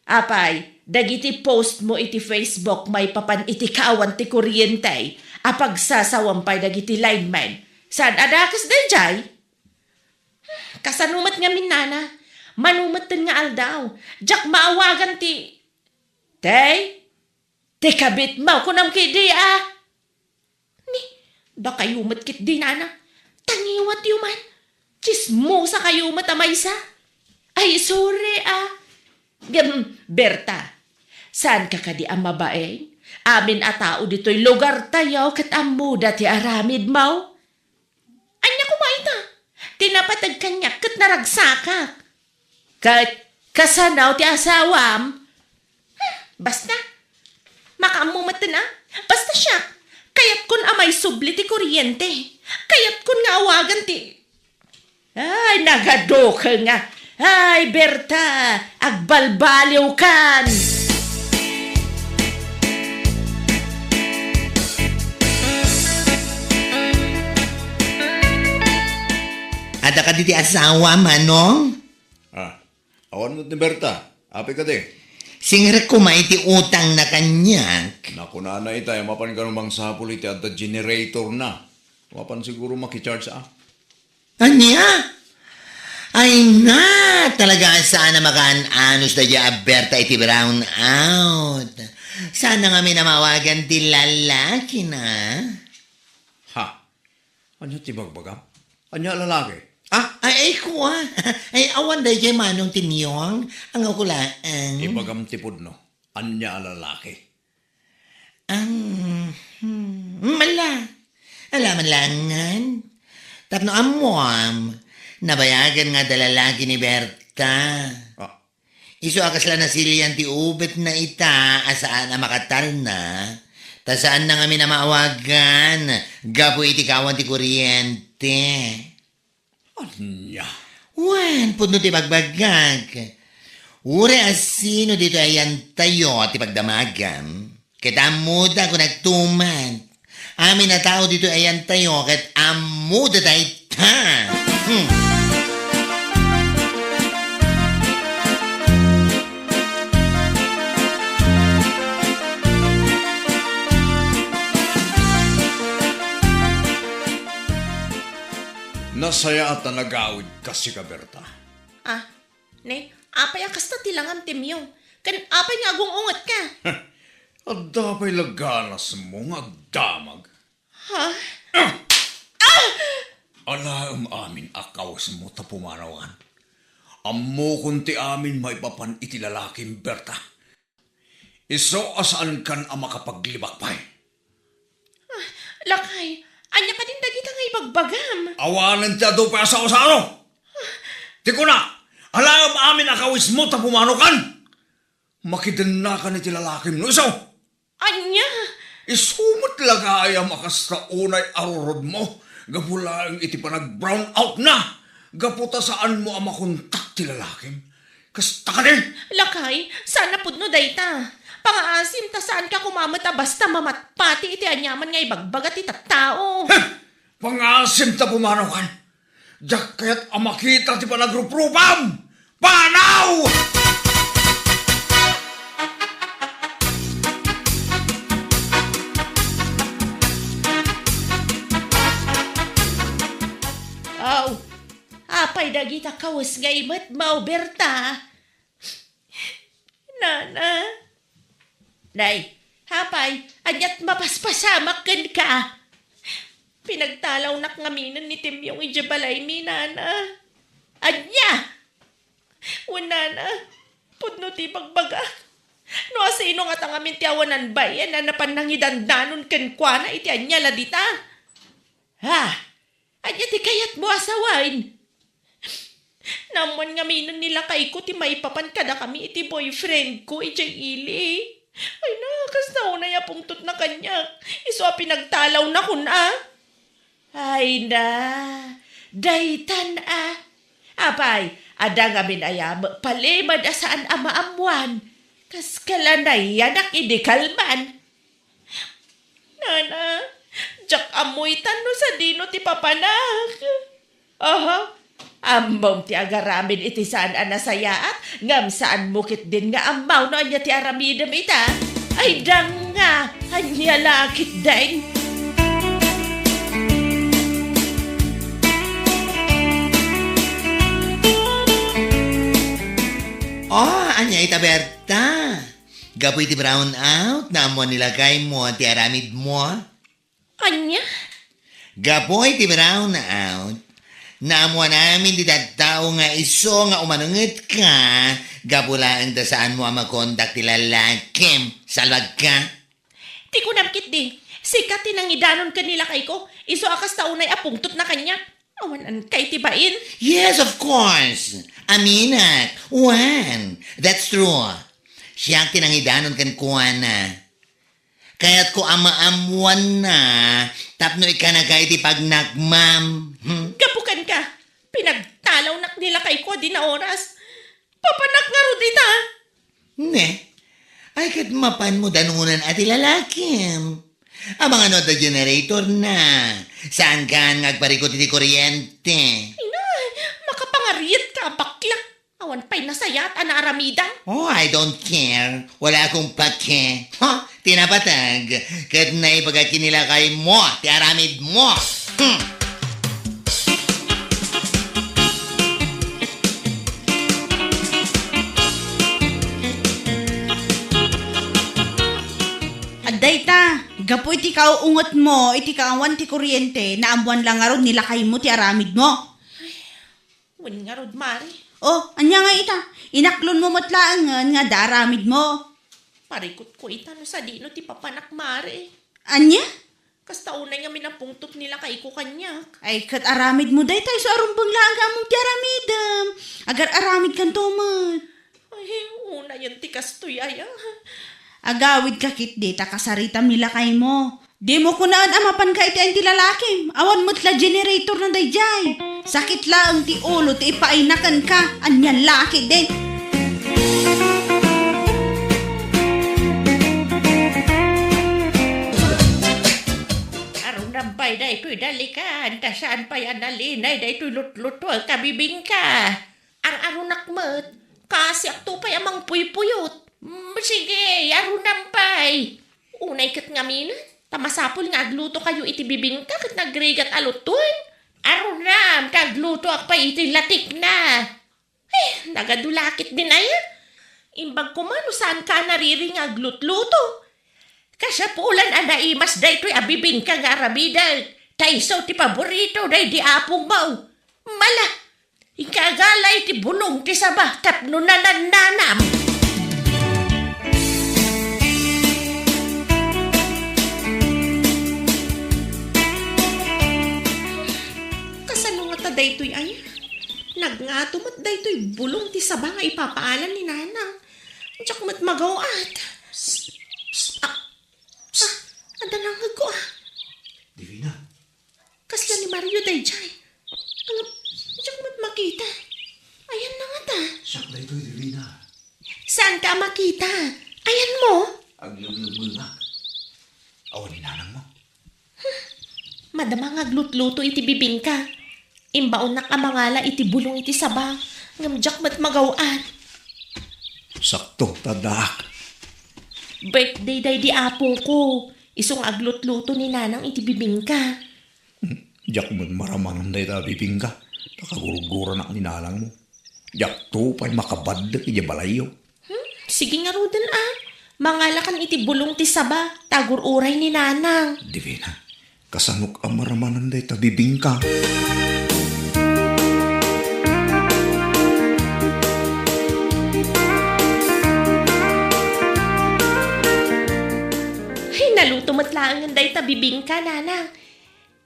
Apay, dagiti post mo iti Facebook maipapan iti kaawan ti kuryente a pagsasawam pay dagiti linemen. Saan a dakes daydiay? Kasano met ngamin, nana? Mano metten nga aldaw, diak maawagan ti, tay? Ti kabitmo, kunam kidi, a? Ni, dakayo met ketdi, nana. Tangiwatyo man. Tsismosakayo met a maysa. Ay, sorry, a. Ngem, Berta, saanka kadi a mabain? Amin a tao ditoy lugartayo ket ammoda ti aramidmo. Ania koma ita? Ti napateg kaniak ket naragsakak. Ket kasano ti asawam? Hmm, basta. Makaammo metten a. Basta siak, kayatkon a maisubli ti kuryente. Kayatkon nga awagan ti, ay, nagadukel nga. Ay, Berta, agbalbaliwkan. Adda kadi ti asawa, Manong? Ah, awan met ni Berta. Apay kadi? Singrek koma iti utangna kaniak. Nakunana itay a mapan kano mangsapul iti adda generatorna. Mapan siguro makicharge a. Ania? Ay na, talaga a saan a makaan-anos daydiay a Berta iti brownout. Saan na ngamin a maawagan ti lalakina? Ha? Ania ti bagbagam? Ania a lalaki? Ah, ay, ay, kua. Ay, awan daydiay manong Timyong. Ang ako laeng. Ibagam ti pudno. Ania a lalaki? Ang, hmm, mala. Ala man langan. Tapno ammoam, nabayagan nga adda lalaki ni Berta. Ah. Isu a kasla nasilian ti ubetna ita a saan a makatalna, ta saan na ngamin a maawagan gapu iti kawan ti kuryente. Ania? Wen, pudno ti bagbagak. Uray a sino ditoy a yantayo ti pagdamagam, ket ammoda kunaktuman. Amin a tao ditoy a yantayo ket ammoda dayta. Hmm. Nasayaat a nagawidka, sika, Berta. Ah, ne, apay a kasta ti langam, Timyong? Ken apay nga agung-ungetka? Adda pay la ganasmo nga agdamag? Ha? Ah! Alaem amin a kawesmo ta pumanawan. Ammokon ti amin maipapan iti lalakim, Berta. Isu a saankan a makapaglibak pay. Ah, lakay, ania kadin dagita nga ibagbagam? Awanen ti adu pay a sao-sao. Ti kuna, alaem amin a kawesmo ta pumanokan. Makidennakan iti lalakim no isu. Ania? Isu met lakay a makasta unay a rurodmo gapu laeng iti panag-brown out na. Gapu ta saanmo a makontak ti lalakim. Kasta kadi? Lakay, saan a pudno dayta. Pangaasim ta saanka koma met a basta mamatpati iti aniaman nga ibagbaga ti tattao. Heh! Pangaasim ta pumanaw kan. Diak kayat a makita ti panagruprupam! Panaw! Aw, apay dagita kawes nga imet, Mao Berta? Nana. Nay, apay, aniat mapaspasamak kenka? Pinagtalawnak ngaminen ni Timyong idiay balaymi, Nana. Ania? Wen, Nana, pudno ti ibagbagak. No asino ngata ngamin ti awanan bain a napan nangidandanon kenkuana iti ania la dita? Ha? Ania ti kayatmo a sawen? Naammoan ngaminen ni lakayko ti maipapan kadakami iti boyfriendko idiay ili. Ay na, kasta unay a pungtotna kaniak. Isu a pinagtalawna kun a. Ay na, daytan a. Apay, adda ngamin aya met palimed a saan a maammoan. Kas kala nayanak idi kalman. Nana, diak ammo itan no sadino ti papanak. Aha, ammom ti agaramid iti saan a nasayaat, ngem saanmo ketdin nga ammaw no ania ti aramidem ita. Ay, danga, ania la ketdin? Oh, ania ita, Berta? Gapu iti brown out, naammoan ni lakaymo ti aramidmo? Ania? Gapu iti brown out, naammoan amin ti tattao nga isu nga umanungetka gapu laeng ta saanmo a makontak ti lalakim. Salbagka? Ti kunam ketdi, sika ti nangidanon ken ni lakayko, isu a kasta unay a pungtotna kaniak. Awan-anka iti bain? Yes, of course. Aminak. Wen, that's true. Siak ti nangidanon kenkuana. Kayatko a maammoanna tapno ikkanaka iti pagnakmam. Hmm? Gapu kenka, pinagtalawnak ni lakayko a dina oras. Papanak ngarud ita. Ne? Ay, ket mapanmo danonan a ti lalakim. Amangan no adda generator na. Saankan nga agparikut iti kuryente. Ina, makapangarietka a bakla. Awan pay nasayaat a naaramidam. Oh, I don't care. Wala akong pake. Ha? Ti napateg. Ket naibaga ken ni lakaymo ti aramidmo. Hmm. Adda ita, gapu iti kauungetmo iti kaawan ti kuryente, naammoan la ngarud ni lakaymo ti aramidmo. Wen ngarud, Mare. Oh, ania ngay ita? Inaklonmo met laengen nga adda aramidmo. Parikutko ita no sadino ti papanak, Mare. Ania? Kasta unay ngamin a pungtot ni lakayko kaniak. Ay, ket aramidmo dayta isu a rumbeng laeng nga ammom ti aramidem. Agar-aramidkanto met. Ay, unayen ti kastoy aya. Agawidka ketdi ta kasaritam ni lakaymo. Dimo kunaen a mapanka iti ayan ti lalakim. Awan met la generator na daydiay. Sakit laeng ti ulo ti ipaayna kenka. Ania la ketdin? Arunam pay daytoy dalikan, ta saan pay a nalinay daytoy lutluto a kabibingka. Ar-arunak met, kasiakto pay a mangpuypuyot. Mm, sige, arunam pay. Unay ket ngamin, ta masapul nga aglutokayo iti bibingka ket nagrigat a lutoen. Arunam, ta aglutoak pay iti latikna. Eh, nagadu la ketdin aya. Imbag koma no saanka a nariri nga aglutluto. Kasapulan a naimas daytoy a bibingka nga aramidek, ta isu ti paborito daydi apongmo. Mala, inka agala iti bulong ti saba tapno nanannanam. Kasano ngata daytoy aya? Nagngato met daytoy bulong ti saba nga ipapaalan ni Nanang. Diak met magaw-at. Psst, psst. Ah, ah, adda nangngegko, ah. Divina. Kasla ni Mario daydiay. Ang, diak met makita. Ayanna ngata. Siak daytoy, Divina. Saanka a makita? Ayanmo? Aglemlemmengak. Awan ni Nanangmo? Madama nga aglutluto iti bibingka. Imbaonnak a mangala iti bulong iti saba, ngem diak met magaw-at. Sakto, ta addaak. Birthday daydi apoko. Isu nga aglutluto ni Nanang iti bibingka. Hmm, diak met maramanan dayta a bibingka. Ta kagurguranak ni Nanangmo. Diakto pay makabaddek idiay balayyo. Hmm? Sige ngaruden a. Mangalakan iti bulong ti saba, ta agur-uray ni Nanang. Divina, kasanok a maramanan dayta bibingka? Ay, naluto met laengen dayta bibingka, Nanang.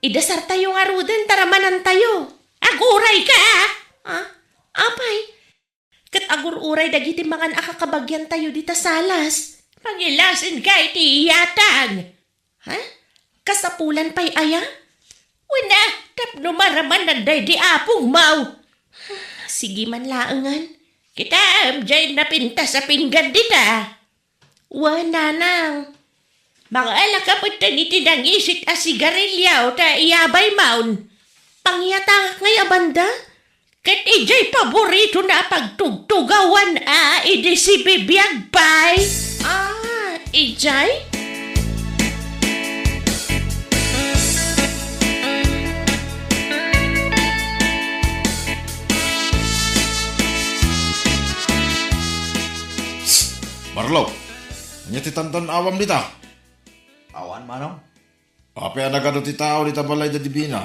Idasartayo ngaruden ta ramanantayo. Agurayka, a? Ah? Apay, ket agur-uray dagiti mangan a kakabagiantayo dita salas. Pangilasinka iti iyatang. Ha? Kasapulan pay aya? Wen a, tapno maramanan daydi apongmo. Sige man laengen. Kitaem, diay napintas a pinggan dita. Wen, Nanang. Mangalaka metten iti nangisit a sigarilio ta iyabaymon. Pangyatangak ngay a banda? Ket idiay paboritona a pagtugtugawan a idi sibibiag pay. Ah, idiay? Marlo, ania ti tantan-awam dita? Awan, Manong. Apay a nagadu ti tao dita balay da Divina?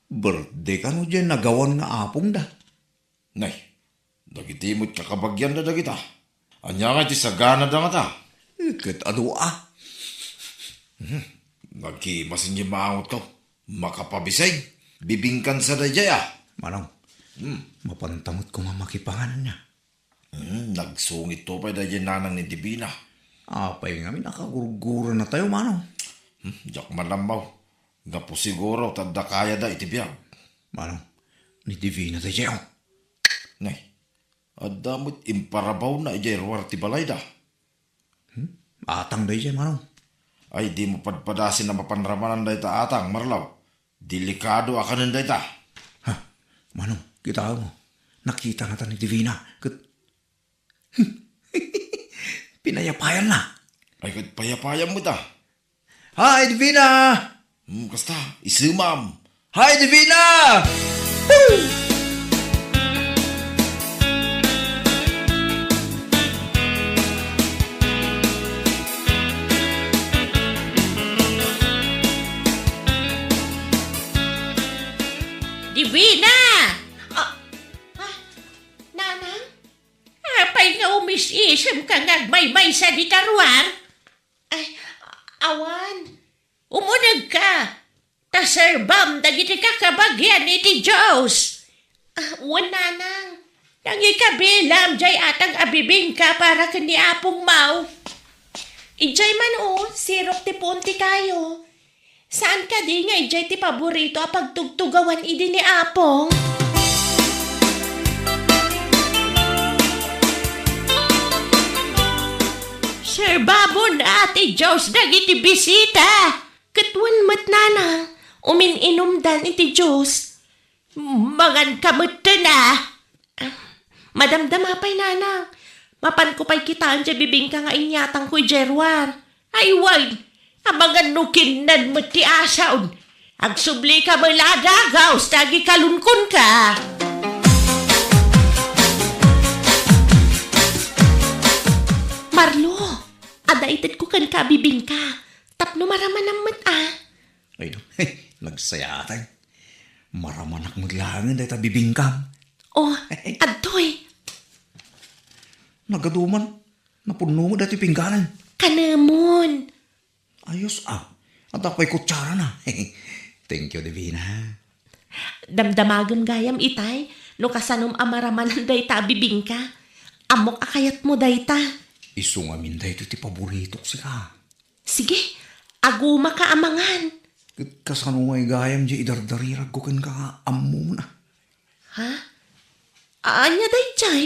Birthday kano diay nagawan nga apongda? Nay, dagiti met kakabagianda dagita. Ania ngay ti saganada ngata? Eh, ket adu a. Hmm, nagkimasin diay maangotko. Makapabisig. Bibingkan sa daydiay a. Manong, hmm, mapanta met koma makipanganan niya. Hmm, nagsungitto pay daydiay nanang ni Divina. Apay ngamin a kagurgurannatayo, Manong? Hmm, diak man ammo. Gapu siguro ta adda kayada iti biag. Manong, ni Divina daydiay, oh. Nay, adda met imparabawna idiay ruar ti balayda. Hmm? Atang daydiay, Manong. Ay, dimo padpadasin a mapan ramanan dayta atang, Marlaw. Delikado a kanen dayta. Ha, Manong, kitaem. Nakitana ta ni Divina, ket pinayapayanna. Ay, ket payapayan mo ta. Hi, Divina! Hmm, kasta, isemam. Hi, Divina! Woo! Divina! Ah, ah, Nanang? Apay nga umis-isem ka nga agmaymaysa dita ruar? Ay, awan. Umuneg ka. Ta serbam dagiti kakabagian iti Dios. Ah, wen, Nanang. Nangikabilam jay atang a bibingka para ken ni Apong Mau. Idiay man, o, sirok ti puon ti kayo. Saan kadi nga idiay ti paborito a pagtugtugawan idi ni Apong? Serbamon a ti Dios dagiti bisita. Ket wen met, Nanang, umin-inumdan iti Dios. Mangan ka metten a. Madamdama pay, Nanang. Mapanko pay kitaen ti bibingka nga inyatangko idiay ruar. Ay, wen, amangan no kinnan met ti asaon. Agsubli ka met la a dagaus ta agikalunkonka. Marlo, adda itedko kenka a bibingka. Tapno maramanam met a. Ay, no. Nagsayatan. Maramanak met laengen dayta bibingkam. Oh, adtoy. Nagaduman, napunno met daytoy pingganan. Kanemon. Ayos a. Adda pay kutsarana. Thank you, Divina. Damdamagem gayam itay, no kasanom a maramanan dayta a bibingka. Ammok a kayatmo dayta. Isu ngamin daytoy ti paboritok sika. Sige, agumaka a mangan. Ket kasano ngay gayam diay idardariragko kenka nga ammom a? Ha? Ania daydiay?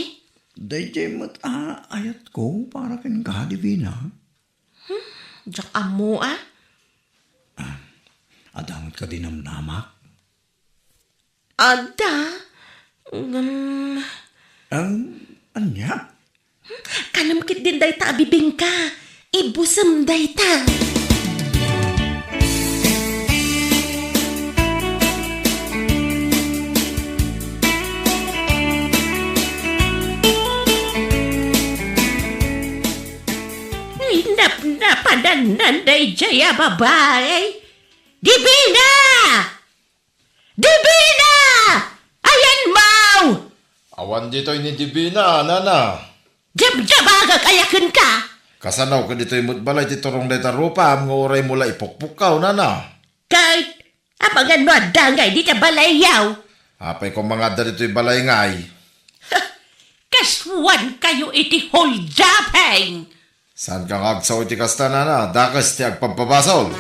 Daydiay met a ayatko para kenka, Divina. Hmm, diak ammo a. Ah, adda met kadi namnamak? Adda? Ngem Ang ania? Kanem ketdin dayta a bibingka. Ibusem dayta. Ay, napnapanan daydiay a babai. Divina! Divina! Ayanmo! Awan ditoy ni Divina, nana. Jabjabagak aya kenka? Kasano ket ditoy met balay ti turong dayta rupam nga uraymo la ipukpukkaw, nana? Ket, amangan no adda ngay dita balayyo? Apay koma nga adda ditoy balay ngay? Kasuankayo iti holdaping! Saanka nga agsao iti kasta, nana? Dakes ti agpabpabasol.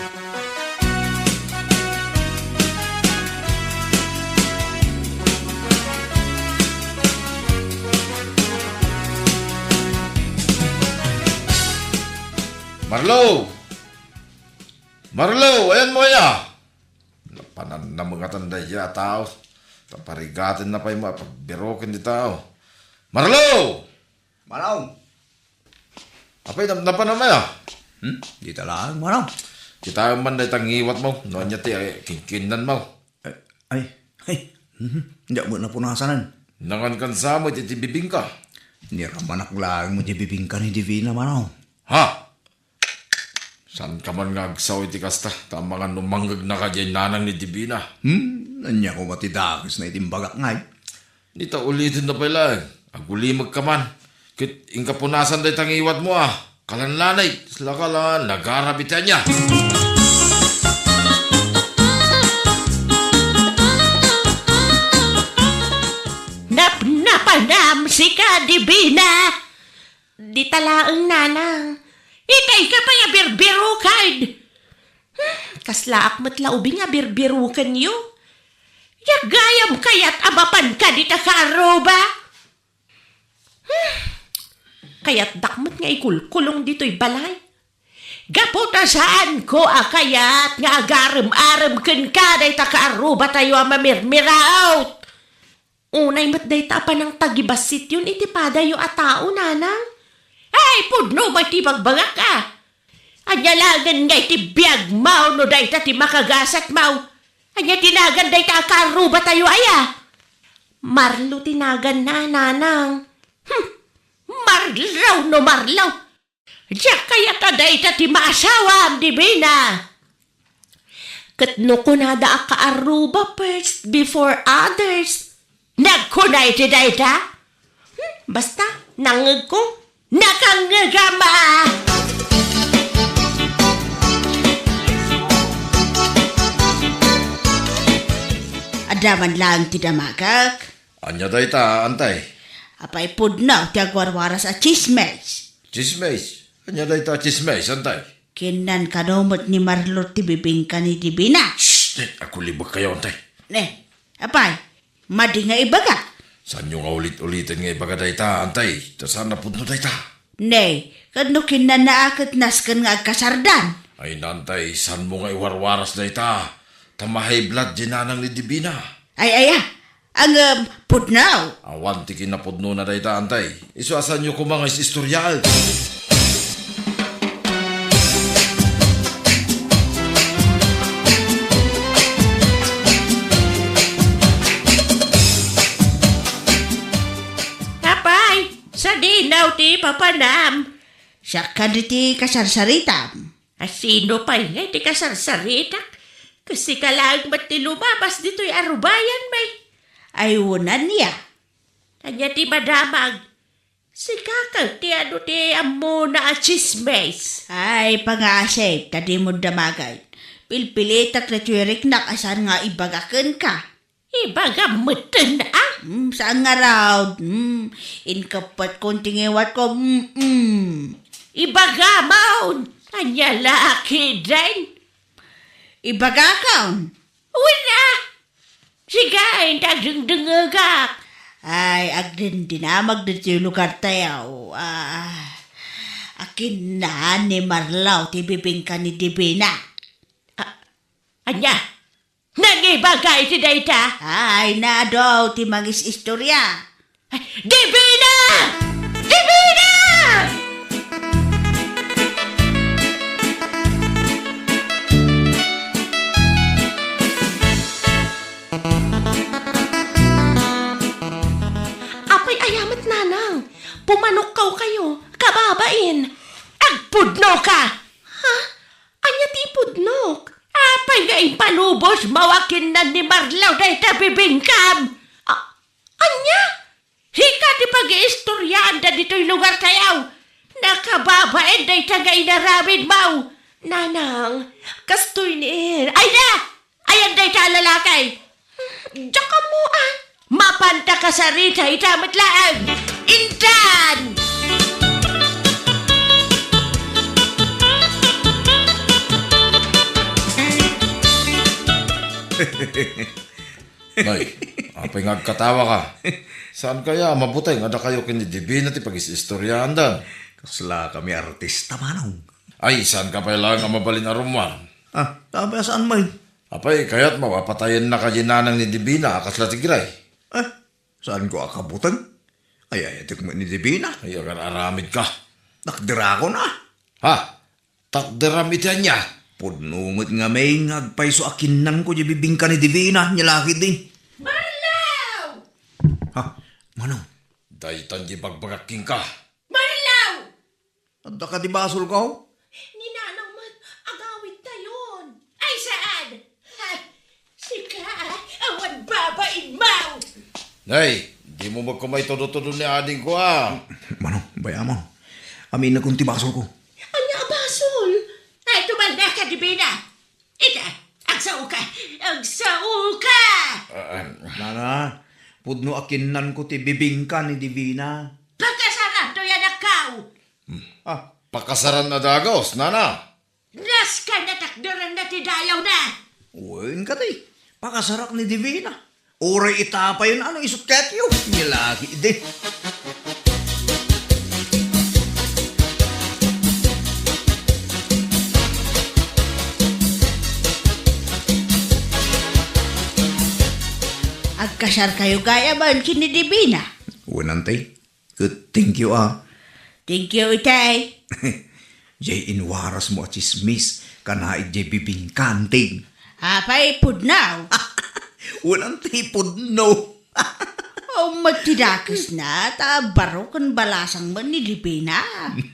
Marlo! Marlo, ayanmo aya? Napanannamengatan daydiay a tao. Ta parigatenna pay met a pagbiroken ti tao. Marlo! Manong! Apay, nap-, napanam aya? Hmm? Dita laeng, Manong. Kitaem man dayta ngiwatmo, no ania ti, eh, kinkinnanmo. Eh, ay, ay, mhm. Diak met napunasanen. Nangankan sa met iti bibingka. Niramanak laeng met ti bibingka ni Divina, Manong. Ha? Saanka man nga agsao iti kasta, ta amangan no mangngegnaka diay nanang ni Divina. Hmm, ania koma ti dakesna iti imbagak ngay? Dita ulitenna pay laeng, agulimekka man. Ket inka punasan dayta ngiwatmo a, kalanlanig, sla ka la, nagarab iti ania. Napnapanam sika, Divina! Dita laeng, nanang. Itay ka pay a birbiroken. Hmm, kaslaak met la ubing a birbirokenyo. Diak gayam kayat a mapanka dita kaarruba. Hmm, kayatdak met nga ikulkulong ditoy balay. Gapu ta saanko a kayat nga agarem-arem kenka dayta kaarrubatayo a mamirmiraot. Unay met dayta a panangtagibassityon iti padayo a tao, nanang. Ay, pudno met ti bagbagak, a. Ania laengen nga iti biagmo no dayta ti makagasatmo? Ania ti nagan dayta a kaarrubatayo, aya? Marlo ti naganna, nanang. Hmm, marlaw no marlaw. Diak kayat a dayta ti maasawam, Divina. Ket no kunada a kaarruba first before others, nagkuna iti dayta? Hmm, basta, nangngegko. Nakangngegam, a! Adda man laeng ti damagek. Ania dayta, antay? Apay pudno ti agwarwaras a chismes. Chismes? Ania dayta a chismes, antay? Kinnan kano met ni Marlo ti bibingka ni Divina. Shh! Agkulibekkayo, antay. Ne, apay, madi nga ibaga? Saanyo nga ulit-uliten nga ibaga dayta, antay? Ta saan a pudno dayta. Ne, ket no kinnanna a ket nasken nga agkasardan? Ay, antay, saanmo nga iwarwaras dayta? Ta ma-high blood ti nanang ni Divina. Ay, aya, Ngem, pudno! Awan ti kinapudnona dayta, antay. Isu a saanyo koma nga is-istoriaan. Apay, sadino ti papanam? Siak kadi ti kasarsaritam. A, sino pay nga iti kasarsaritak? Ket sika laeng met ti lumabas ditoy a rubayan, may. Ay, unan ya. Ania ti madamag? Sika ket ti adu ti ammona a chismes? Ay, pangasip, ta dimo damagen. Pilpilitak daytoy riknak a saan nga ibaga kenka. Ibagam metten, a? Hmm, saan ngarud? Hmm, inkeppetkon ti ngiwatko. Mm-mm. Ibagamon! Ania la a kidin? Ibagakon. Wen a! Sige, inta agdengdengngegak. Ay, agdindinamag ditoy lugartayo. A, akinna ni Marlo ti bibingka ni Divina. A, ania? Nangibaga iti dayta? Ay, naadu ti mangis-istoria. Divina! Divina! Apay, aya met, nanang? Pumanokkaw kayo, kababain. Agpudnoka! Ha? Ania ti ipudnok? Apay nga impalubosmo a kinnan ni Marlo dayta bibingkam? A-, ania? Sika ti pagiistoriaanda ditoy lugartayo. Nakababain dayta nga inaramidmo. Nanang, kastoy ni. Ay na! Ayan dayta a lalaki. Diak ammo, a. Mapanta kasarita ita met laeng. Intan! Nay, apay nga agkatawaka? Saan kaya a mabuteng a dakayo ken ni Divina ti pagis-istoriaandan? Kasla kami artista, manong. Ay, saan ka pay laeng a mabalin a rummuar? A, tapay a saan met? Apay, kayatmo a patayenna kadi nanang ni Divina a kasla ti gray? A, saanko a kabuteng? Ay, ayatek met ni Divina. Ay, agar-aramidka. Takderakon, a. Ha? Takderam iti ania? Pudno met ngamin nga agpayso a kinnanko diay bibingka ni Divina, nia la ketdi. Marlaw! Ha? Manong? Daytan diay bagbagak kenka. Marlaw! Adda kadi basolko? Ni nanang met, agawidtayon. Ay, saan? Ha, sika, awan babainmo! Nay, dimo met koma itudo-tudo ni adingko, a. Manong, bay-amon. Aminakon ti basolko. Ania a basol? Ay, tumanda ka, Divina. Ita, agsaoka! Agsaoka! Ah, ah. Nana, pudno a kinnanko ti bibingka ni Divina. Pakasaran toy anakko! Hmm. Ah. Pakasaran a dagus, nana! Nasken a takderanna ti dayawna! Wen kadi, pakasarak ni Divina. Uray ita payen a no isut ketyo, nia la ketdi. Agka Sarkayo gayam ken ni Divina. Wen, Auntie. Ket thank you, ah. Thank you, itay. Jay inwarasmo a tsismis, kana idiay bibingka, Auntie. Apay, pudno? Wen, Auntie, pudno. O, met ti dakesna, ta baro ken balasang met ni Divina.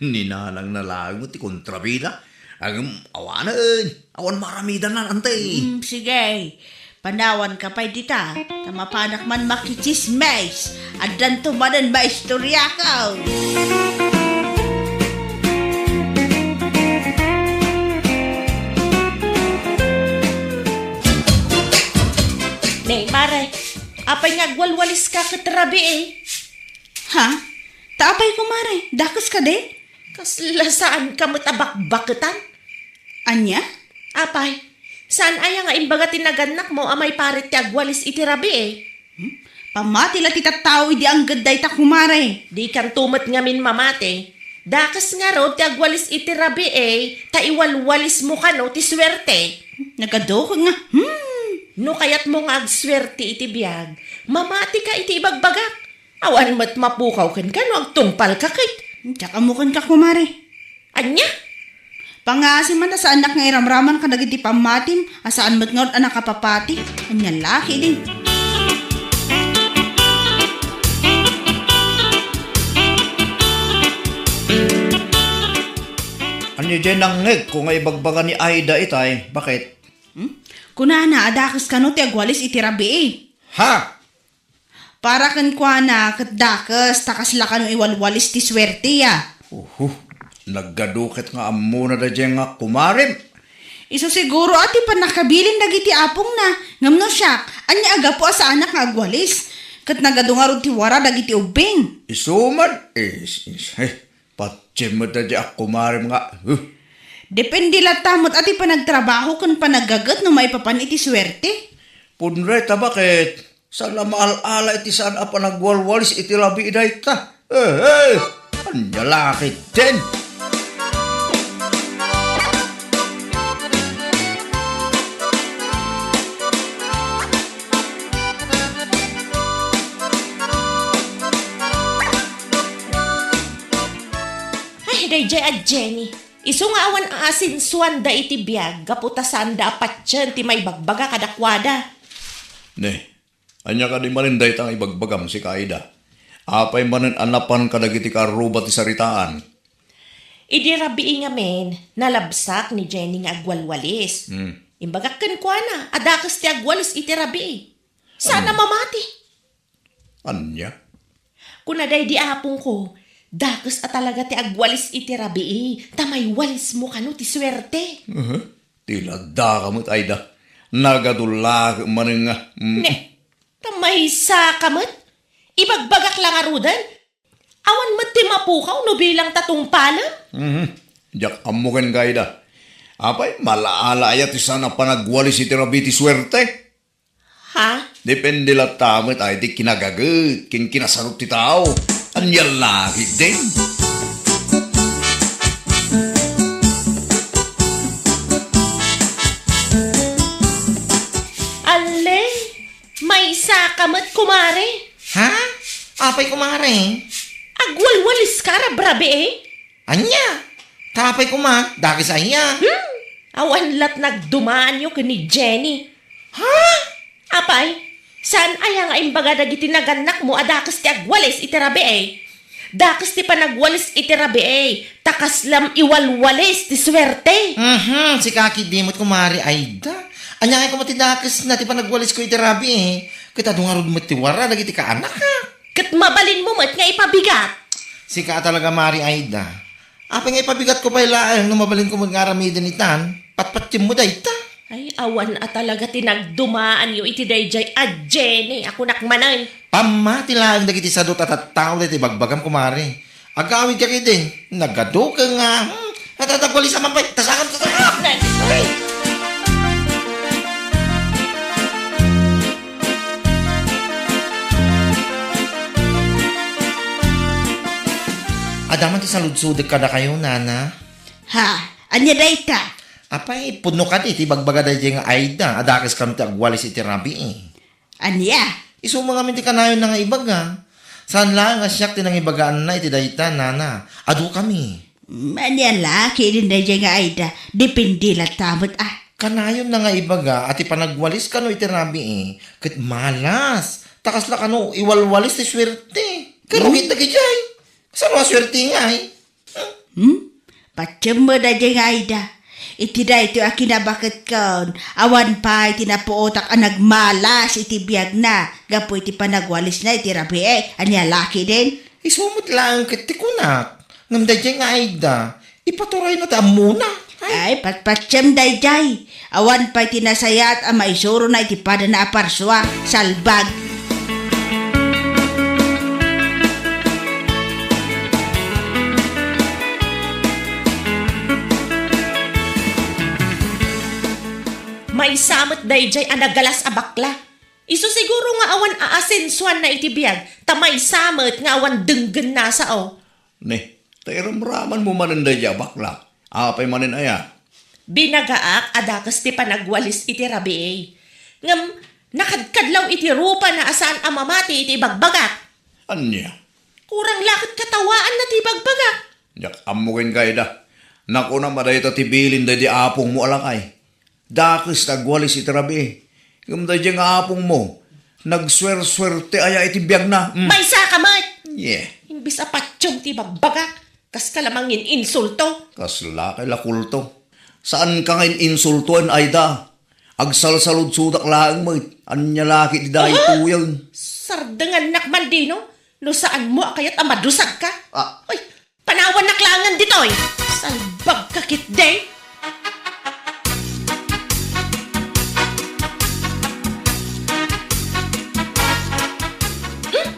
Ni nanangna laeng met ti kontrabida. Ngem awanen, awan maaramidanna, Auntie. Mm, sige. Panawanka pay dita, ta mapanak man makitsismis. Addanto manen maistoriako. Ne, mare, apay nga agwalwaliska ket rabii? Ha? Ta apay, kumare, dakes kadi? Kasla saanka met a bakbaketan? Ania? Apay, saan aya nga imbaga ti nagannakmo a maiparit ti agwalis iti rabii? Hmm? Pammati la ti tattao idi angged dayta, kumare. Dikanto met ngamin mamati. Dakes ngarud ti agwalis iti rabii, ta iwalwalismo kano ti suerte. Nagadu ket nga, hmm. No kayatmo nga agsuerte iti biag, mamatika iti ibagbagak. Awan met mapukaw kenka no agtungpalka ket. Diak ammo kenka, kumare. Ania? Pangngaasim man ta saannak nga iramraman kadagiti pammatim a saan met ngarud a nakapapati. Ania la ketdin? Ania diay nangngegko nga ibagbaga ni Aida itay? Baket? Hmm? Kunana a dakes kano ti agwalis iti rabii. Ha? Para kenkuana ket dakes, ta kasla kano iwalwalis ti suerteya. Uhu, nagadu ket nga ammona daydiay nga kumarem. Isu siguro a ti pannakabilin dagiti apongna, ngem no siak, ania a gapu a saanak nga agwalis? Ket nagadu ngarud ti wara dagiti ubbing. Isu man, is, is, eh, patiem met daydiay a kumarem nga, huh. Depende latta met a ti panagtrabaho ken panaggaget no maipapan iti suerte. Pudno dayta, baket? Saan a maal-ala iti saan a panagwalwalis iti rabii dayta. Eh, eh! Ania la ketdin? Ay, daydiay a Jenny. Isu nga awan aasensuanda iti biag gapu ta saanda a patien ti maibagbaga kadakuada. Ne, ania kadi manen dayta nga ibagbagam, sika Aida? Apay manen a napan kadagiti kaarruba ti saritaan? Idi rabii ngamin, nalabsak ni Jenny nga agwalwalis. Hmm. Imbagak kenkuana a dakes ti agwalis iti rabii. Saan a mamati. Ania? Kuna daydi apongko, dakes a talaga ti agwalis iti rabii, ta maiwalismo kano ti suerte. Aha. Ti ladaka met, Aida. Nagadu la manen nga, mm. Ne, ta maysaka met. Ibagbagak la ngaruden. Awan met ti mapukaw no bilangta tungpalem. Mhm. Diak ammo kenka, Aida. Apay, maal-ala aya ti saan a panagwalis iti rabii ti suerte? Ha? Depende latta met ay ti kinagaget ken kinasarot ti tao. Ania la ketdin? Alle, maysaka met, kumare. Ha? Apay, kumare? Agwalwaliska rabii? Ania? Ta apay koma, dakes aya? Hmm? Awan lat nagdumaanyo ken ni Jenny. Ha? Apay, saan aya nga imbaga dagiti nagannakmo a dakes ti agwalis iti rabii? Dakes ti panagwalis iti rabii, ta kaslam iwalwalis ti suerte. Mhm, sika ketdi met, kumare Aida. Ania ngay koma ti dakesna ti panagwalisko iti rabii? Ket adu ngarud met ti wara dagiti kaanakak. Ket mabalinmo met nga ipabigat. Sika a talaga, Mari Aida. Apay nga ipabigatko pay laeng no mabalinko met nga aramiden itan? Patpatiemmo dayta. Ay, awan a talaga ti nagdumaanyo iti daydiay a Jenny a kunak manen. Pammati laeng dagiti sadut a tattao dayta ibagbagam, kumare. Agawidka ketdin, nagadu ken nga, hmm, natagwalisan man pay. Tasakam, tasakam! Ay! Adda man ti saludsodek kadakayo, nana. Ha? Ania dayta? Apay, pudno kadi ti ibagbaga daydiay nga Aida a dakes kano ti agwalis iti rabii. Ania? Isu met ngamin ti kanayonna nga ibaga. Saan laeng a siak ti nangibagaanna iti dayta, nana. Adukami. Ania la ketdin daydiay nga Aida? Depende latta met, ah. Kanayonna nga ibaga a ti panagwalis kano iti rabii ket malas. Ta kasla kano iwalwalis ti suerte. Ket Hmm? Rugit dagidiay. Kasano a suerte ngay? Hmm? Patiem met daydiay nga Aida. Iti daytoy a kinabaketkon, awan pay ti napuotak a nagmalas iti biagna gapu iti panagwalisna iti rabii. Ania la ketdin? Isu met laeng ket ti kunak. Ngem daydiay nga Aida, ipaturayna ti ammona. Ay, patpatiem daydiay. Awan pay ti nasayaat a maisurona iti padana a parsua. Salbag. Maysa met daydiay a nagalas a bakla. Isu siguro nga awan aasensuanna iti biag, ta maysa met nga awan denggenna a sao. Ne, ta iramramanmo manen daydiay a bakla. Apay manen aya? Binagaak a dakes ti panagwalis iti rabii. Ngem nakadkadlaw iti rupana a saan a mamati iti ibagbagak. Ania? Kurang la ket katawaanna ti ibagbagak. Diak ammo ken kayda. Nakunam a dayta ti bilin daydi apongmo a lakay. Dakes ti agwalis iti rabii. Ngem daydiay nga apongmo, nagsuersuerte aya iti biagna. Mm. Maysa ka met! Yeah. Imbes a patiem ti ibagbagak, kaska la mangin-insulto. Kasla kay la kulto. Saan ka nga in-insultoen, Aida? Agsalsaludsodak laeng met. Ania la ket ti daytoyen? Sardengannak man dino, no saanmo a kayat a madusagka. Ah. Ay, panawannak laengen ditoy. Salbag ka ketdi. Hmm?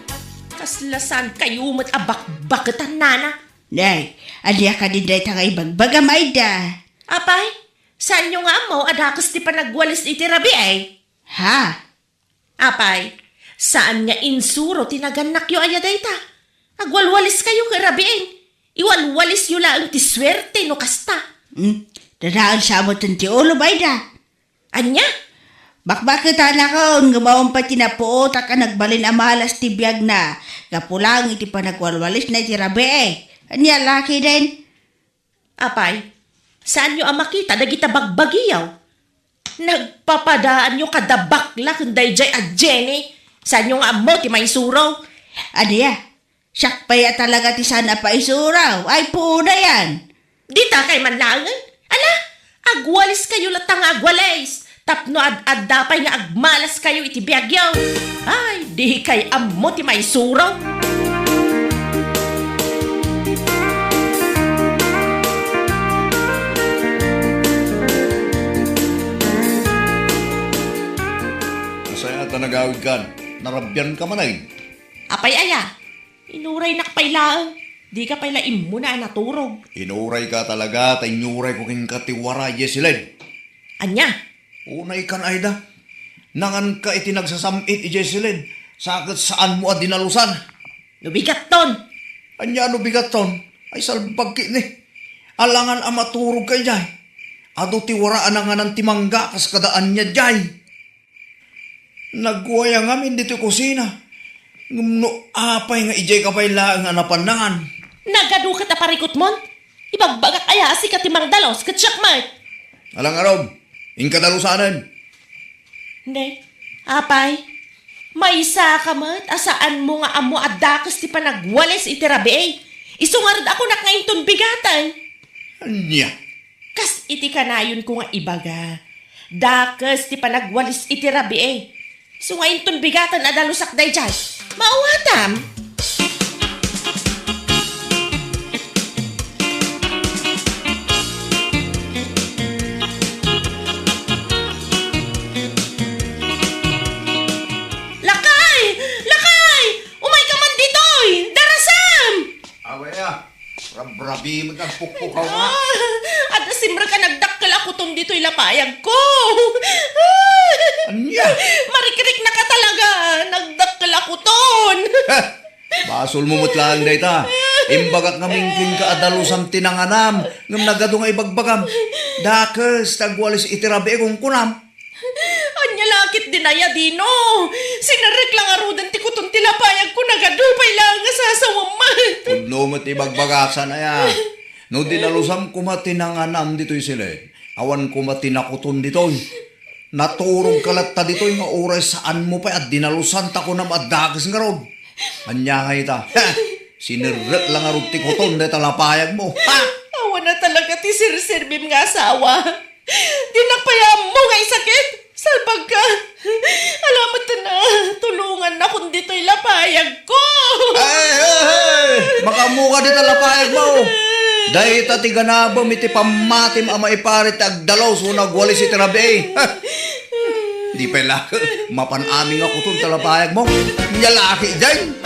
Kasla saan kayo met a bakbaketan, nana? Nay, ania kadin dayta nga ibagbagam, Aida? Apay, saanyo nga ammo a dakes ti panagwalis iti rabii? Ha? Apay, saan nga insuro ti nagannakyo aya dayta? Agwalwaliskayo ket rabii. Iwalwalisyo laeng ti suerte no kasta. Hmm? Dadael sa met ti ulo, Aida. Ania? Bakbaketanakon, ngem awan pay ti napuotak a nagbalin a malas ti biagna, gapu laeng iti panagwalwalisna iti rabii. Ania la ketdin? Apay, saanyo a makita dagita bagbagiyo? Nagpapadaanyo kada bakla ken daydiay a Jenny. Saanyo nga ammo ti maisuro? Ania? Siak pay a talaga ti saan a paisuro. Ay, puonayan. Dita kay man laengen. Ala, agwaliskayo latta nga agwalis. Tapno ad-adda pay nga agmalaskayo iti biagyo. Ay, dikay ammo ti maisuro. Nasayaat a nagawidkan. Narabianka manen. Apay aya? Inuraynak pay laeng. Dika pay la immuna a naturog. Inurayka talaga ta inyurayko kenka ti wara idiay siled. Ania? Unaykan, Aida. Nanganka iti nagsasam-it idiay siled, sa ket saanmo a dinalusan. No bigatton. Ania no bigatton? Ay, salbag ketdi. Alangan a maturogka idiay. Adu ti wara a nanganan ti mangga kas kada ania diay. Nagwayangam indi ti kusina. Ngem no apay nga idiayka pay laeng a napannangan? Nagadu ket a parikutmon? Ibagbagak aya a sika ti mangdalus ket siak met? Alangan ngarud, inka dalusanen. Ne, apay, maysa ka met a saanmo nga ammo a dakes ti panagwalis iti rabii. Isu ngarud a kunak nga inton bigaten. Ania? Kas iti kanayonko nga ibaga, dakes ti panagwalis iti rabii. Isu nga inton bigaten a dalusak daydiay. Maawatam! Lakay! Lakay! Umayka man ditoy! Darasam! Awaya, rabrabi met agpukpukaw nga. Ah, adda simrek a nagdakkel a kuton ditoy lapayagko. Ania? Marikriknak a talaga, nagdakkel a kuton. Heh, basolmo met laeng dayta. Imbagak ngamin kenka a dalusam ti nanganam, ngem nagadu nga ibagbagam. Dakes ti agwalis iti rabii, kunkunam. Ania la ketdin aya, Dino? Sinerrek la ngaruden ti kuton ti lapayagko, nagadu pay laeng a sasawem met. Pudno met ibagbagasan aya. No dinalusam koma ti nanganam ditoy siled, awan koma ti nakuton ditoy. Naturogka latta ditoy nga uray saanmo pay a dinalusan ta kunam a dakes ngarud. Ania ngay ita? Ha! Sinerrek la ngarud ti kuton dayta lapayagmo. Ha! Awan a talaga ti serserbim nga asawa. Dinak pay ammo nga isakit. Salbagka. Ala met a, tulongannakon ditoy lapayagko. Ay, ay, ay! Makaammoka dita lapayagmo. Dayta ti ganabem iti pammatim a maiparit ti agdalus wenno agwalis iti rabii. Di pay la, mapan amin nga kuton ta lapayagmo. Nia la ketdin.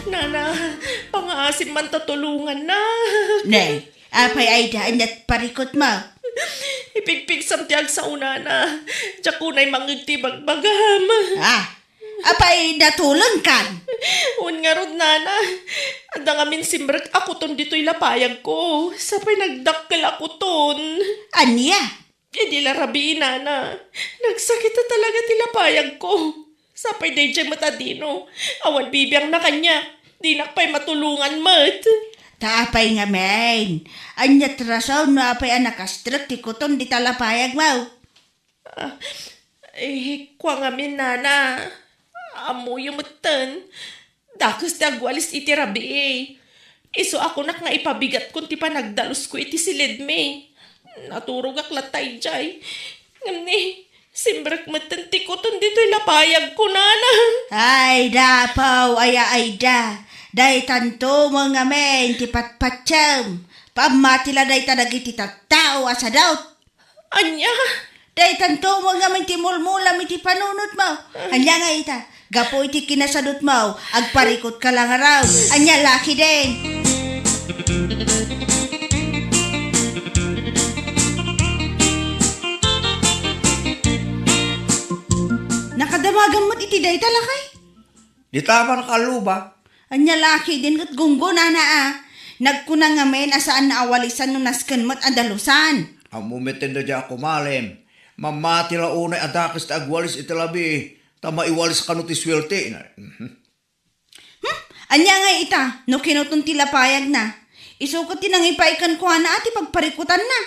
Nana, pangaasim man ta tulongannak. Nay, apay Aida, ania ti parikutmo? Ipigpigsam ti agsao, Nana. Diak unay mangngeg ti ibagbagam. Ah, apay natulongkan? Wen ngarud, Nana. Adda ngamin simrek a kuton ditoy lapayagko. Sa pay nagdakkel a kuton. Ania? Idi la rabii, Nana, nagsakit a talaga ti lapayagko. Sa pay daydiay met a Dino, awan bibiangna kaniak. Dinak pay matulongan met. Ta apay ngamin? Ania ti rason no apay a nakastrek ti kuton dita lapayagmo? Ah, eh, kua ngamin, Nana. Ammoyo metten. Dakes ti agwalis iti rabii. Isu a kunak nga ipabigatkon ti panagdalusko iti siledmi. Naturogak latta idiay. Ngem ni, simrek metten ti kuton ditoy lapayagko, Nana. Ay, dapaw, aya Aida. Daytanto met ngamin ti patpatiem. Pammati la dayta dagiti tattao a sadut. Ania? Daytanto met ngamin ti mulmulam iti panunotmo. Ania nga ita? Gapu iti kinasadutmo, agparikutka la ngarud. Ania la ketdin? Nakadamagam met iti dayta, lakay? Dita man kalluba. Ania la ketdin ket gunggonana a. Nagkuna ngamin a saanna a walisan no nasken met a dalusan. Ammo met ti daydiay a kumalem. Mamati la unay a dakes ti agwalis iti labi, ta maiwalis kano ti suerte. Hmm? Ania ngay ita, no kinuton ti lapayagna? Isu ket ti nangipaay kenkuana a ti pagparikutanna.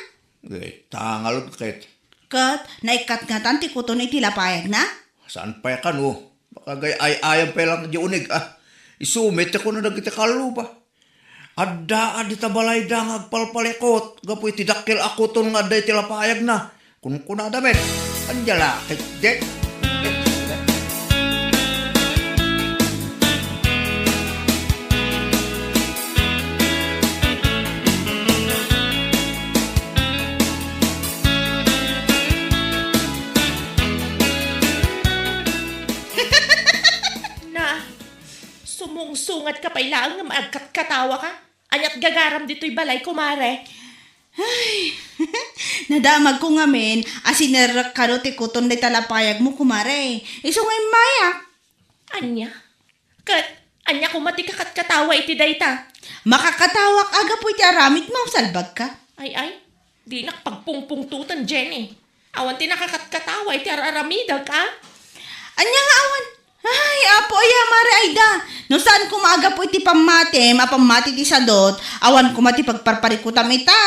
Dayta ngarud ket. Ket naikatngatan ti kuton iti lapayagna? Saan pay kano? Makagay-ay-ayam pay laeng diay uneg a. Isu met ti kuna dagiti kalluba. Adda a dita balayda nga agpalpalikut gapu iti dakkel a kuton nga adda iti lapayagna. Kunkunada met, ania la ketdin? Na, sumungsungatka pay laeng ngem agkatkatawaka. Aniat gagaram ditoy balay, kumare? Ay, nadamagko ngamin a sinerrek kano ti kuton dayta lapayagmo, kumare. Isu nga immayak. Ania? Ket ania koma ti kakatkatawa iti dayta? Makakatawak a gapu iti aramidmo, salbagka. Ay, ay, dinak pagpungpungtoten, Jenny. Awan ti nakakatkatawa iti ar-aramidek, a? Ania nga awan? Ay, Apo, aya, Mare Aida. No saan koma a gapu iti pammatim a pammati ti sadut, awan koma ti pagparparikutam ita.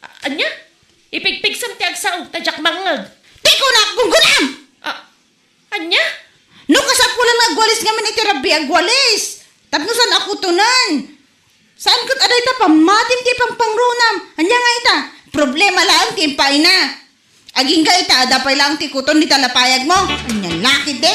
A-, ania? Ipigpigsam ti agsao, ta diak mangngeg. Ti kunak, gunggonam! A-, ania? No kasapulan nga agwalis ngamin iti rabii, agwalis. Tapno saan a kutonen. Saan ket a dayta pammatim ti pangpangrunam. Ania nga ita? Problema laeng ti impaayna. Agingga ita, adda pay laeng ti kuton dita lapayagmo. Ania la ketdi?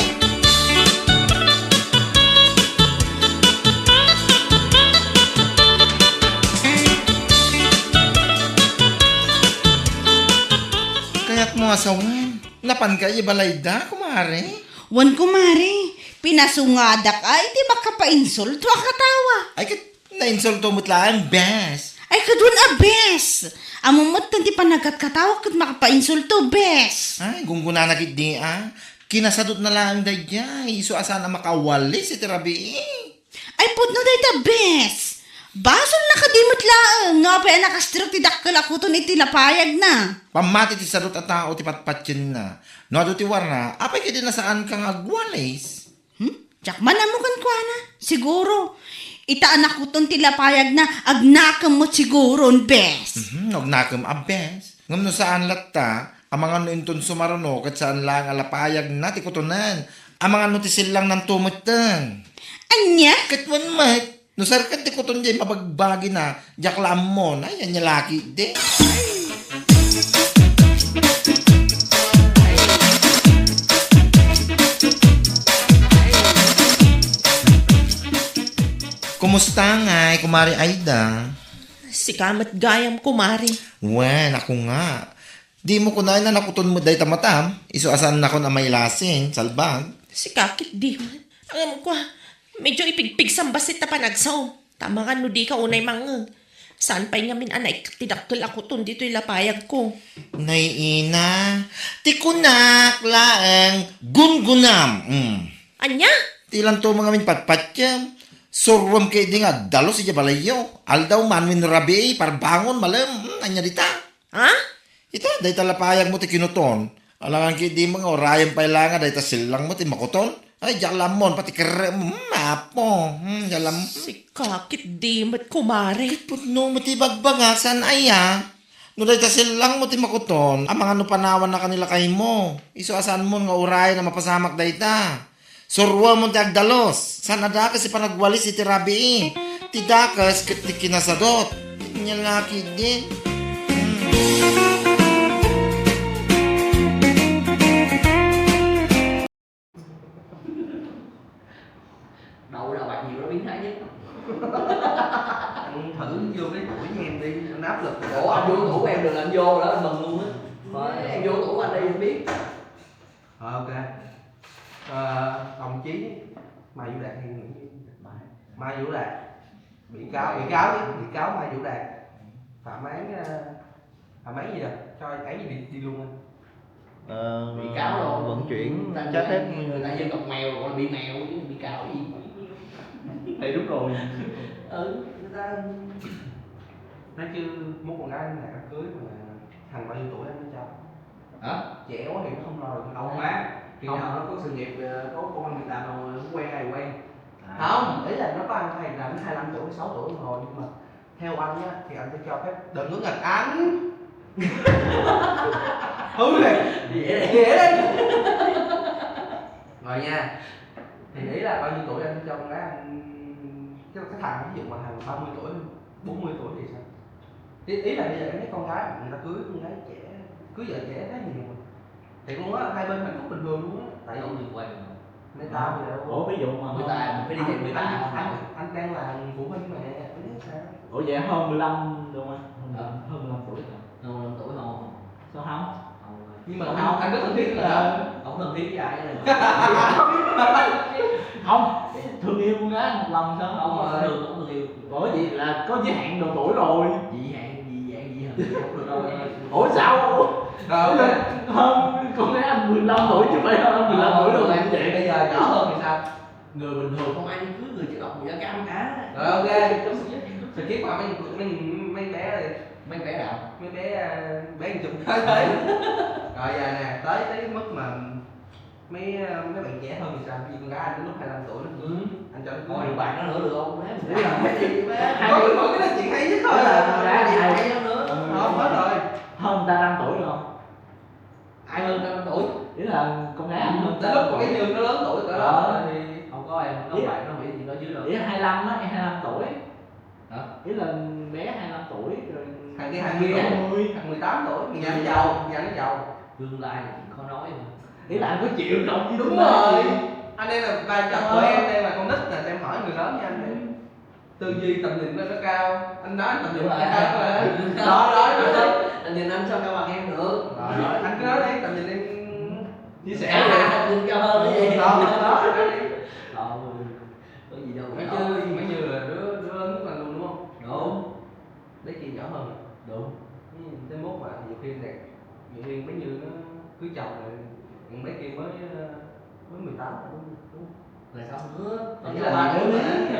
Kayatmo a sawen, napanka ibalayda, kumare? Wen, kumare. Pinasungadak a iti makapainsulto a katawa. Ay, ket nainsulto met laeng, bes. Ay, kaduan a bes. Ammom met ti panagkatkatawak ket makapainsulto, bes. Ay, gunggonana ketdi a. Kinasadutna laeng daydiay, isu a saan a makawalis iti rabii. Ay, pudno dayta, bes. Basolna kadi met laeng no apay a nakastrok ti dakkel a kuton iti lapayagna. Pammati ti sadut a tao ti patpatienna. No adu ti warna, apay kadi nasaanka nga agwalis? Hmm? Diak man ammo kenkuana. Siguro, ita a nakuton ti lapayagna, agnakem met siguro, bes. Mhm, agnakem a bes. Ngem no saan latta, amangan no inton sumaruno ket saan laeng a lapayagna ti kutonen. Amangan no ti sellangna metten. Ania? Ket wen met, no serrek ti kuton diay mabagbagina, diak la ammon. Ay, ania la ketdi. Kumusta ngay, Kumare Aida? Sika met gayam, kumare. Wen, ako nga. Dimo kunaen a nakuton met dayta matam, isu a saannakon a mailasin, salbag. Sika ketdi met. Ngem kua, medyo ipigpigsam bassit ta panagsaom. Ta amangan no dika unay mangngeg. Saan pay ngamin a naikkat ti dakkel a kuton ditoy lapayagko. Nay ina, ti kunak laeng gungunam. Mm. Ania? Ti lanto ngamin patpatiem. Suruem ketdi nga agdalus idiay balayyo. Aldaw man wenno rabii, parbangon, malem. Hmm, ania dita? Ha? Ita, dayta lapayagmo ti kinuton. Alangan ketdi nga urayem pay la nga dayta sellangmo ti makuton. Ay, diak la ammon, pati kerrem, hmm, apo. Hmm, diak la am- Sika ketdi met, kumare. Ket pudno met ti ibagbaga, saan aya? No dayta sellangmo ti makuton, amangan no panawanna kani lakaymo. Isu a saanmon nga urayen a mapasamak dayta. Suruemon ti agdalus. Saan a dakes ti panagwalis iti rabii. Ti dakes ket ti kinasadut. Ania la ketdi. Hmm. Đâu ra bạc nhiều lắm, biến thái nhất. Anh thử vô cái tuổi như em đi, anh áp lực. Ủa, anh vô tuổi của em đừng làm vô lắm, anh mừng luôn á. Thôi, em vô tuổi của anh đi em biết. Ờ, ok. Ờ, đồng chí Mai Vũ Đạt thì nghĩ gì? Mai Vũ Đạt. Bị cáo, bị cáo chứ, bị cáo Mai Vũ Đạt. Phạm án, ờ, phạm án gì rồi? Cho án gì đi, đi luôn anh? Ờ, bị cáo rồi. Vận chuyển trái phép người ta dân tộc mèo gọi là bị mèo chứ bị cáo gì. Thì đúng rồi. Ừ, người ta nói chứ mốt con gái này cưới mà thằng bao nhiêu tuổi anh mới cho? Hả? Trẻ quá thì nó không lo được. Không má. Khi không. Nào nó có sự nghiệp, ờ, có công ăn việc làm rồi, nó quen ai quen. À. Không, ý là nó có ăn hay là nó hai lăm tuổi, sáu tuổi rồi, nhưng mà theo anh á, thì anh sẽ cho phép đừng có nghịch anh. Hứa đi. Dễ đi. Dễ đi. Rồi nha. Thì ý là bao nhiêu tuổi anh cho con gái anh, cái, cái thằng ví dụ mà thằng ba mươi tuổi, bốn mươi tuổi thì sao? Ý, ý là bây giờ em thấy con gái người ta cưới con gái trẻ, cưới vợ trẻ thấy nhiều mà. Thiệt luôn á, hai bên hạnh phúc bình thường luôn á. Tại vì đâu liên quan gì đâu. Mười tám gì đâu. Ủa, ví dụ mà mười tám, mình phải đi dạy mười tám anh, không? Anh, anh đang là phụ huynh mà, anh biết sao? Ủa, vậy hơn mười lăm đúng không? Hơn mười lăm, hơn mười lăm tuổi hả? Hơn mười lăm tuổi không? Sao không? Không. Nhưng mà không, anh, anh rất thân thiết là không thân thiết với ai này. Không, thương yêu con gái một lần sao? Không, không, ờ, thường không thương yêu. Ủa, vậy là có giới hạn độ tuổi rồi. Dị hạn, dị dạng, dị hình thì không được đâu em. Ủa sao? Rồi, ok. Hơn con gái anh mười lăm tuổi chứ phải hơn mười lăm tuổi đâu. Không, em vậy. Bây giờ nhỏ hơn thì sao? Người bình thường không ai đi cưới người chữ độc mùi da cam cả. Rồi, ok. Skip qua mấy, mấy, mấy bé đi. Mấy bé nào? Mấy bé, à, bé chụp thế giới. Rồi, giờ nè, tới, tới mức mà mấy, à, mấy bạn trẻ hơn thì sao? Ví dụ con gái anh lúc hai lăm tuổi nó cưới, ừ, anh cho nó cưới. Thôi, đừng bàn nó nữa được không? Bé, ý là cái gì bé? Hai mươi. Thôi, thôi, cái đó chuyện hay nhất thôi. Tức là con gái anh hay, hay hơn nữa. Ừ. Không, hết rồi. Hơn ta năm tuổi được không? Ai hơn tao năm tuổi? Ý là con gái anh hơn. Tới lúc con bé Như nó lớn tuổi cỡ đó. Ờ. Thì không có em, không. Ý, phải, nó không phải gì đó chứ đâu. Ý hai lăm á, em hai lăm tuổi. Hả? Ý là bé hai lăm tuổi rồi. Thằng kia hai mươi, hai mươi. Thằng mười tám tuổi, nhà nó giàu, nhà nó giàu. Tương lai là chuyện khó nói mà. Ý là anh có chịu không? Đúng rồi. Anh đây là vai trò của em, đây là con nít nè, em hỏi người lớn nha anh. Ừ. Tư duy tầm nhìn nó, nó cao. Anh nói anh tầm nhìn, đúng rồi, cao quá. Đó, đó, đó, đó. Tầm nhìn anh sao cao bằng em được? Đó, đó. Anh cứ nói đi, tầm nhìn em chia sẻ. À, đi. Tầm nhìn cao hơn cái gì? Đó, đó, đó, nói đi. Ờ, có gì đâu. Nói chứ, mấy Như là đứa, đứa lớn nhất anh luôn đúng không? Đúng. Bé Kiên nhỏ hơn. Đúng. Ừ, tới mốt mà nhiều khi này, nhiều khi bé Như nó cưới chồng rồi, bé Kiên mới, ờ, mới mười tám rồi đúng không? Là sao nữa? Là sao ba?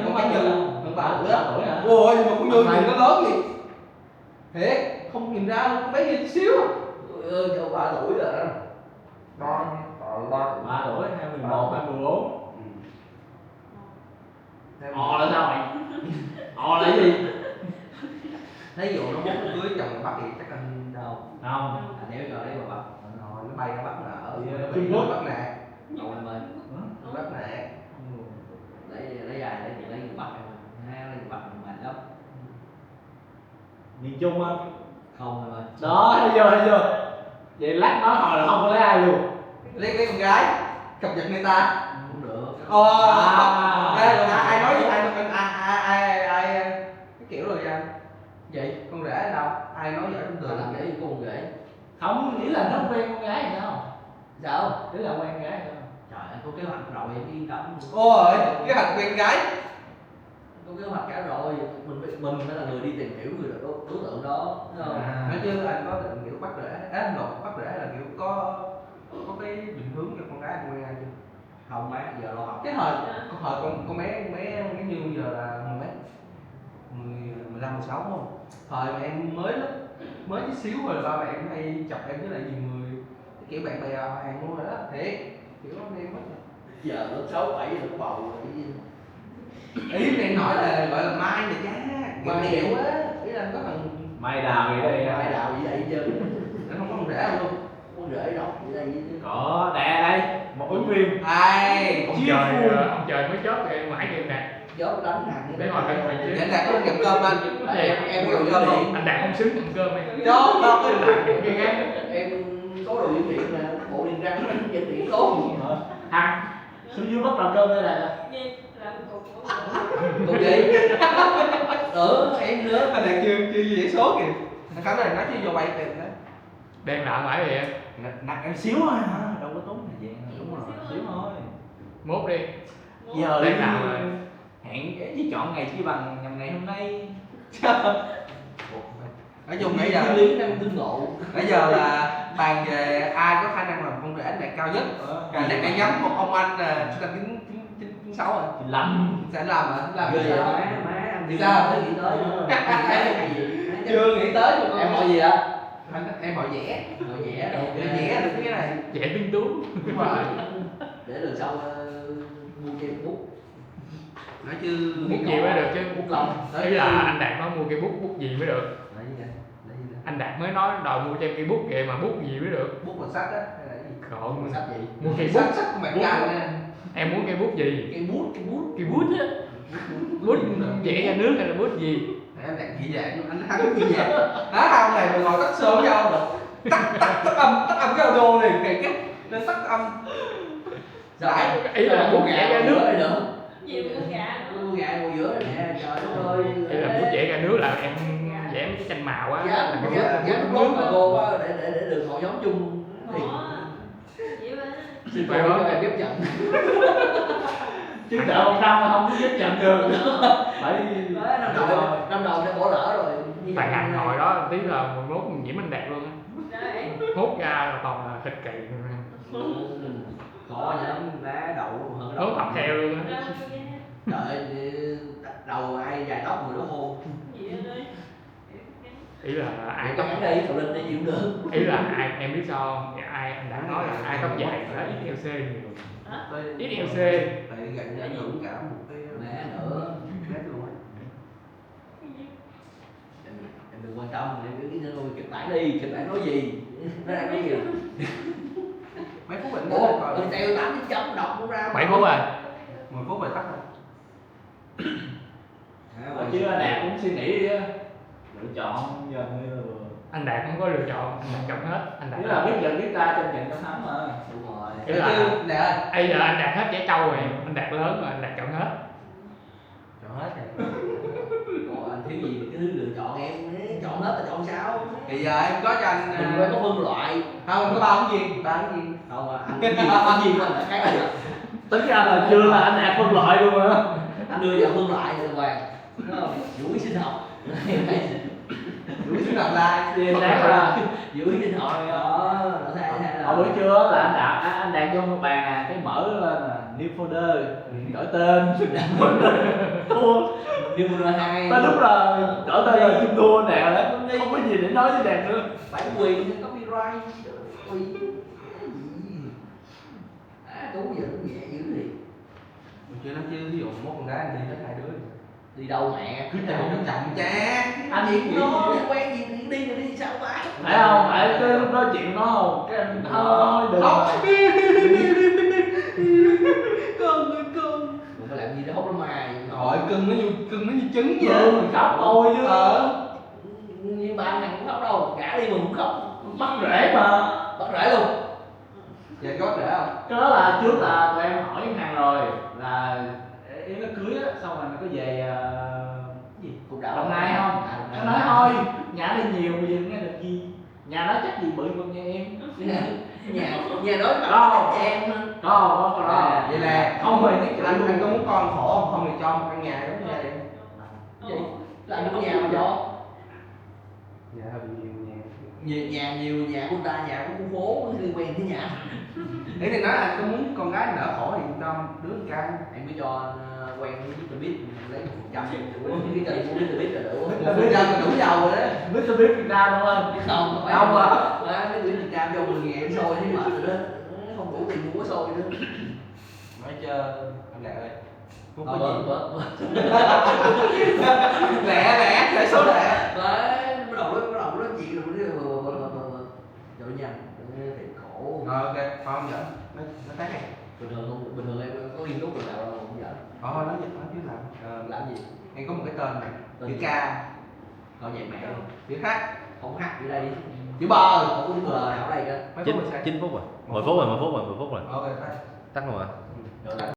Không có nhớ. Không bảo nữa. Ôi, mà cũng nhớ gì nó lớn gì. Thế, không nhìn ra luôn, bé nhìn xíu. Ừ, cháu ba tuổi rồi. Ba, ba, ba. Ba tuổi, hai mươi mốt, hai mươi bốn. Ừ. Ò là sao vậy? Ò là cái gì? Thí dụ nó muốn cưới chồng Bắc thì chắc anh đâu? Không. Anh nếu cho lấy qua Bắc. Ờ, nó bay ra Bắc là ở Trung Quốc. Bắc nè. Ồ, anh mời. Hả? Bắc nè. Lấy, lấy ai? Lấy, lấy người Bắc em. Lấy người Bắc mình mệt lắm. Miền Trung á. Không em ơi. Đó, thấy chưa, thấy chưa? Vậy lát nói hồi là không có lấy ai luôn. Lấy, lấy con gái, cập nhật người ta. Không được. Ờ. À. Đây là ai nói gì, ai, ai, ai, ai, ai, cái kiểu rồi anh. Vậy con rể đâu? Ai nói giỏi trong trường? Làm cái gì con rể? Không, nghĩa là nó quen con gái rồi sao? Sao? Ý là quen gái rồi. Trời, anh có kế hoạch rồi, em yên tâm. Ôi, kế hoạch quen gái. Có kế hoạch cả rồi, mình phải, mình phải là người đi tìm hiểu người đối, đối tượng đó, đúng không? À. Nói chứ anh có định kiểu bắt rễ, à, lộn, bắt rễ là kiểu có, có cái định hướng cho con gái anh quen ai chưa? Không má, giờ lo học. Cái thời, cái thời con, con bé, con bé, bé Như giờ là mười mấy? Mười, mười lăm, mười sáu đúng không? Thời mà em mới, mới tí xíu rồi là ba mẹ em hay chọc em với lại nhiều người. Cái kiểu bạn bè họ hàng luôn rồi đó, thiệt. Kiểu anh em hết rồi. Giờ lớp sáu bảy giờ có bầu rồi chứ. Ý em nói là gọi là mai này chứ. Mai. Kiểu quá. Ý là có thằng mai đào gì đây, mai đào gì vậy chứ. Nó không có con rể luôn. Con rể đâu gì đây chứ. Có, đây, đây, một ứng viên. Ai, ông trời, ờ, ông trời mới chớp kìa, ngoại kìa nè. Chớp đánh thằng. Để ngồi cạnh mình chứ. Để nè, có ăn cơm anh. Em, em có ăn cơm không? Anh Đạt không xứng ăn cơm em. Cho không? Anh Đạt cái ngán. Em có đồ dưỡng điện nè, bộ điện răng, dưỡng điện tốt. Hả? Xuống dưới Bắc làm cơm đây này. Gì? Làm cục. Cục gì? Ừ, em nữa. Anh Đạt chưa, chưa dễ số kìa. Thằng Khánh này nói chứ vô bay kìa. Đang làm phải vậy? Nặng em xíu thôi hả? Đâu có tốn thời gian đâu. Đúng rồi, xíu thôi. Mốt đi. Giờ đang làm rồi. Hẹn cái chứ chọn ngày chi bằng nhằm ngày hôm nay. Nói chung nãy giờ, lý năng tương ngộ. Nãy giờ là bàn về ai có khả năng làm con rể anh Đạt cao nhất. Ờ. Anh Đạt đã ngắm một ông anh là sinh năm chín, chín, chín, chín sáu rồi. Chín lăm. Sẽ làm hả? Làm ghê sao? Má, má, anh sao? Chưa nghĩ tới luôn. Chưa nghĩ tới luôn. Em hỏi gì vậy? Anh, em hỏi vẽ. Hỏi vẽ, ok. Vẽ được cái này. Vẽ tinh tú. Đúng rồi. Để lần sau, ờ, mua kem bút. Nói chứ bút gì mới được chứ. Bút lông. Ý là anh Đạt nói mua cây bút, bút gì mới được. Nói gì vậy? Nói gì vậy? Anh Đạt mới nói đòi mua cho em cây bút vậy mà bút gì mới được. Bút màu sắc á, hay là cái gì? Không. Màu sắc gì? Mua cây bút. Sắc, sắc màu cam nè. Em muốn cây bút gì? Cây bút, cây bút. Cây bút á. Bút vẽ ra nước hay là bút gì? Anh Đạt gì vậy? Anh Đạt bút gì vậy? Hả? Ông này mà ngồi tắt sớm nhau rồi. Tắt, tắt, tắt âm, tắt âm cái audio này, kệ cái. Nên tắt âm. Sao? Ý là bút vẽ ra nước. Gì bút vẽ? Bút vẽ ngồi giữa này nè, trời đất ơi. Ý là bút vẽ ra nước là em vẽ mấy cái tranh màu á. Dạ, là cái bút, dạ, bút nước mà cô á, để, để, để đường màu giống chung. Thì xin lỗi, em chấp nhận. Chứ đợi một năm là không có chấp nhận được. Phải năm đầu, năm đầu đã bỏ lỡ rồi. Tại ngành hồi đó tí là mười mốt nhiễm anh Đạt luôn á. Hút ra là toàn là thịt kỳ. Khó lắm, má đậu luôn hả? Đậu. Hớp học theo luôn á. Trời ơi, đầu ai dài tóc người đó khô. Ý là ai tóc, đây, Thảo Linh đây gì cũng được. Ý là ai, em biết sao không? Ai, anh đã nói là ai tóc dài là ít L C nhiều. Hả? Ít L C. Tại vì gặn nó ngủm cả một cái nét luôn á. Em, em đừng quan tâm, em cứ, cứ, cứ kịch bản đi, kịch bản nói gì? Nó đang nói gì? Mấy phút rồi. Ủa, coi. Mình chạy tám chấm đọc cũng ra. Bảy phút rồi. Mười phút rồi tắt rồi. Hả, chứ anh Đạt cũng suy nghĩ á. Lựa chọn giờ như là anh Đạt không có lựa chọn, anh Đạt chọn hết, anh Đạt. Nghĩa là biết giận biết ta trong trận trong thắng mà. Đúng rồi. Nghĩa là, bây giờ anh Đạt hết trẻ trâu rồi, anh Đạt lớn rồi, anh Đạt chọn hết. Chọn hết rồi. Còn anh thiếu gì cái thứ lựa chọn em, chọn hết là chọn sao? Thì giờ em có cho anh, đừng, à, có phân loại. Không, em có ba ứng viên, ba ứng viên. Không, à, anh cái gì, cái gì mà lại khác anh. Tính ra là chưa là anh Đạt phân loại luôn á. Anh đưa cho phân loại rồi, đúng không? Vũ sinh học. Giữ số điện thoại. Thì anh Đạt là giữ điện thoại. Ờ, sao sao Hồi bữa trưa là anh Đạt, anh Đạt vô bàn à, cái mở lên là new folder, đổi tên. New folder hai. Tới lúc là đổi tên là Kim Đua Đạt rồi đó, không có gì để nói với Đạt nữa. Bản quyền copyright. Ui. Á, Tú giờ cũng nhẹ dữ gì. Mình chưa nói chứ, ví dụ mốt con gái đi hết hai đứa. Đi đâu mẹ? Cứ chậm chậm che. Anh gì cũng nói, quen gì thì đi rồi đi sao ta? Phải không? Phải cái lúc đó chịu nó không? Cái anh thôi, đừng. Không. Con ơi con. Ủa, mày làm gì đó khóc lắm mày. Trời, cưng nó như, cưng nó như trứng vậy. Cưng khóc thôi chứ. Ờ. Như ba thằng cũng khóc đâu, gã đi mà cũng khóc. Bắt rễ mà. Bắt rễ luôn. Vậy có rễ không? Cái đó là trước là tụi em hỏi ngân hàng rồi, là em nó cưới á, xong rồi mày có về, ờ, cái gì? Cục đảo. Đồng Nai không? À, Đồng Nai. Nó nói thôi, nhà đây nhiều, bây giờ nghe được gì? Nhà nó chắc gì bự bằng nhà em. Nhà, nhà đó mà. Không. Chắc em hả? Không, không, không, không. À, vậy là không, mày nói chuyện anh, anh có muốn con khổ không? Không thì cho một căn nhà giống như em. Vậy là mua nhà mà cho. Nhà hơi bị nhiều nhà. Nhiều nhà, nhiều nhà của ta, nhà của khu phố, nó liên quan tới nhà. Thế thì nói là có muốn con gái đỡ khổ thì cho đứa con trai. Em mới cho, ờ, quen với Mr Beast, lấy một phần trăm của cái kênh của Mr Beast là đủ. Một phần trăm là đủ giàu rồi đó. Mr Beast Việt Nam đúng không? Không, không phải. Không à. Đó, mấy đứa Việt Nam cho mười ngàn xôi thấy mệt rồi đó. Không đủ tiền mua xôi nữa. Nói cho anh Đạt ơi. Không có gì. Lẹ, lẹ, lẹ số lẹ. Đấy, bắt đầu nói, bắt đầu nói chuyện rồi, bắt đầu, bắt đầu, bắt đầu, bắt đầu. Trời ơi, nhầm, thiệt khổ. Ờ, ok, thôi không giỡn. Nói, nói khác đi. Bình thường không, bình thường em có nghiêm túc rồi nào đâu, không giỡn. Ờ, thôi nói gì, nói chứ làm. Ờ, làm gì? Em có một cái tên này. Tên chữ gì? K. Có vậy mẹ luôn. Chữ H. Không H gì đây. Chữ B. Không có chữ B nào ở đây cả. Chín, chín phút rồi. Mười phút rồi, mười phút rồi, mười phút rồi. Ok, bye. Tắt luôn hả? Ừ. Rồi, tắt.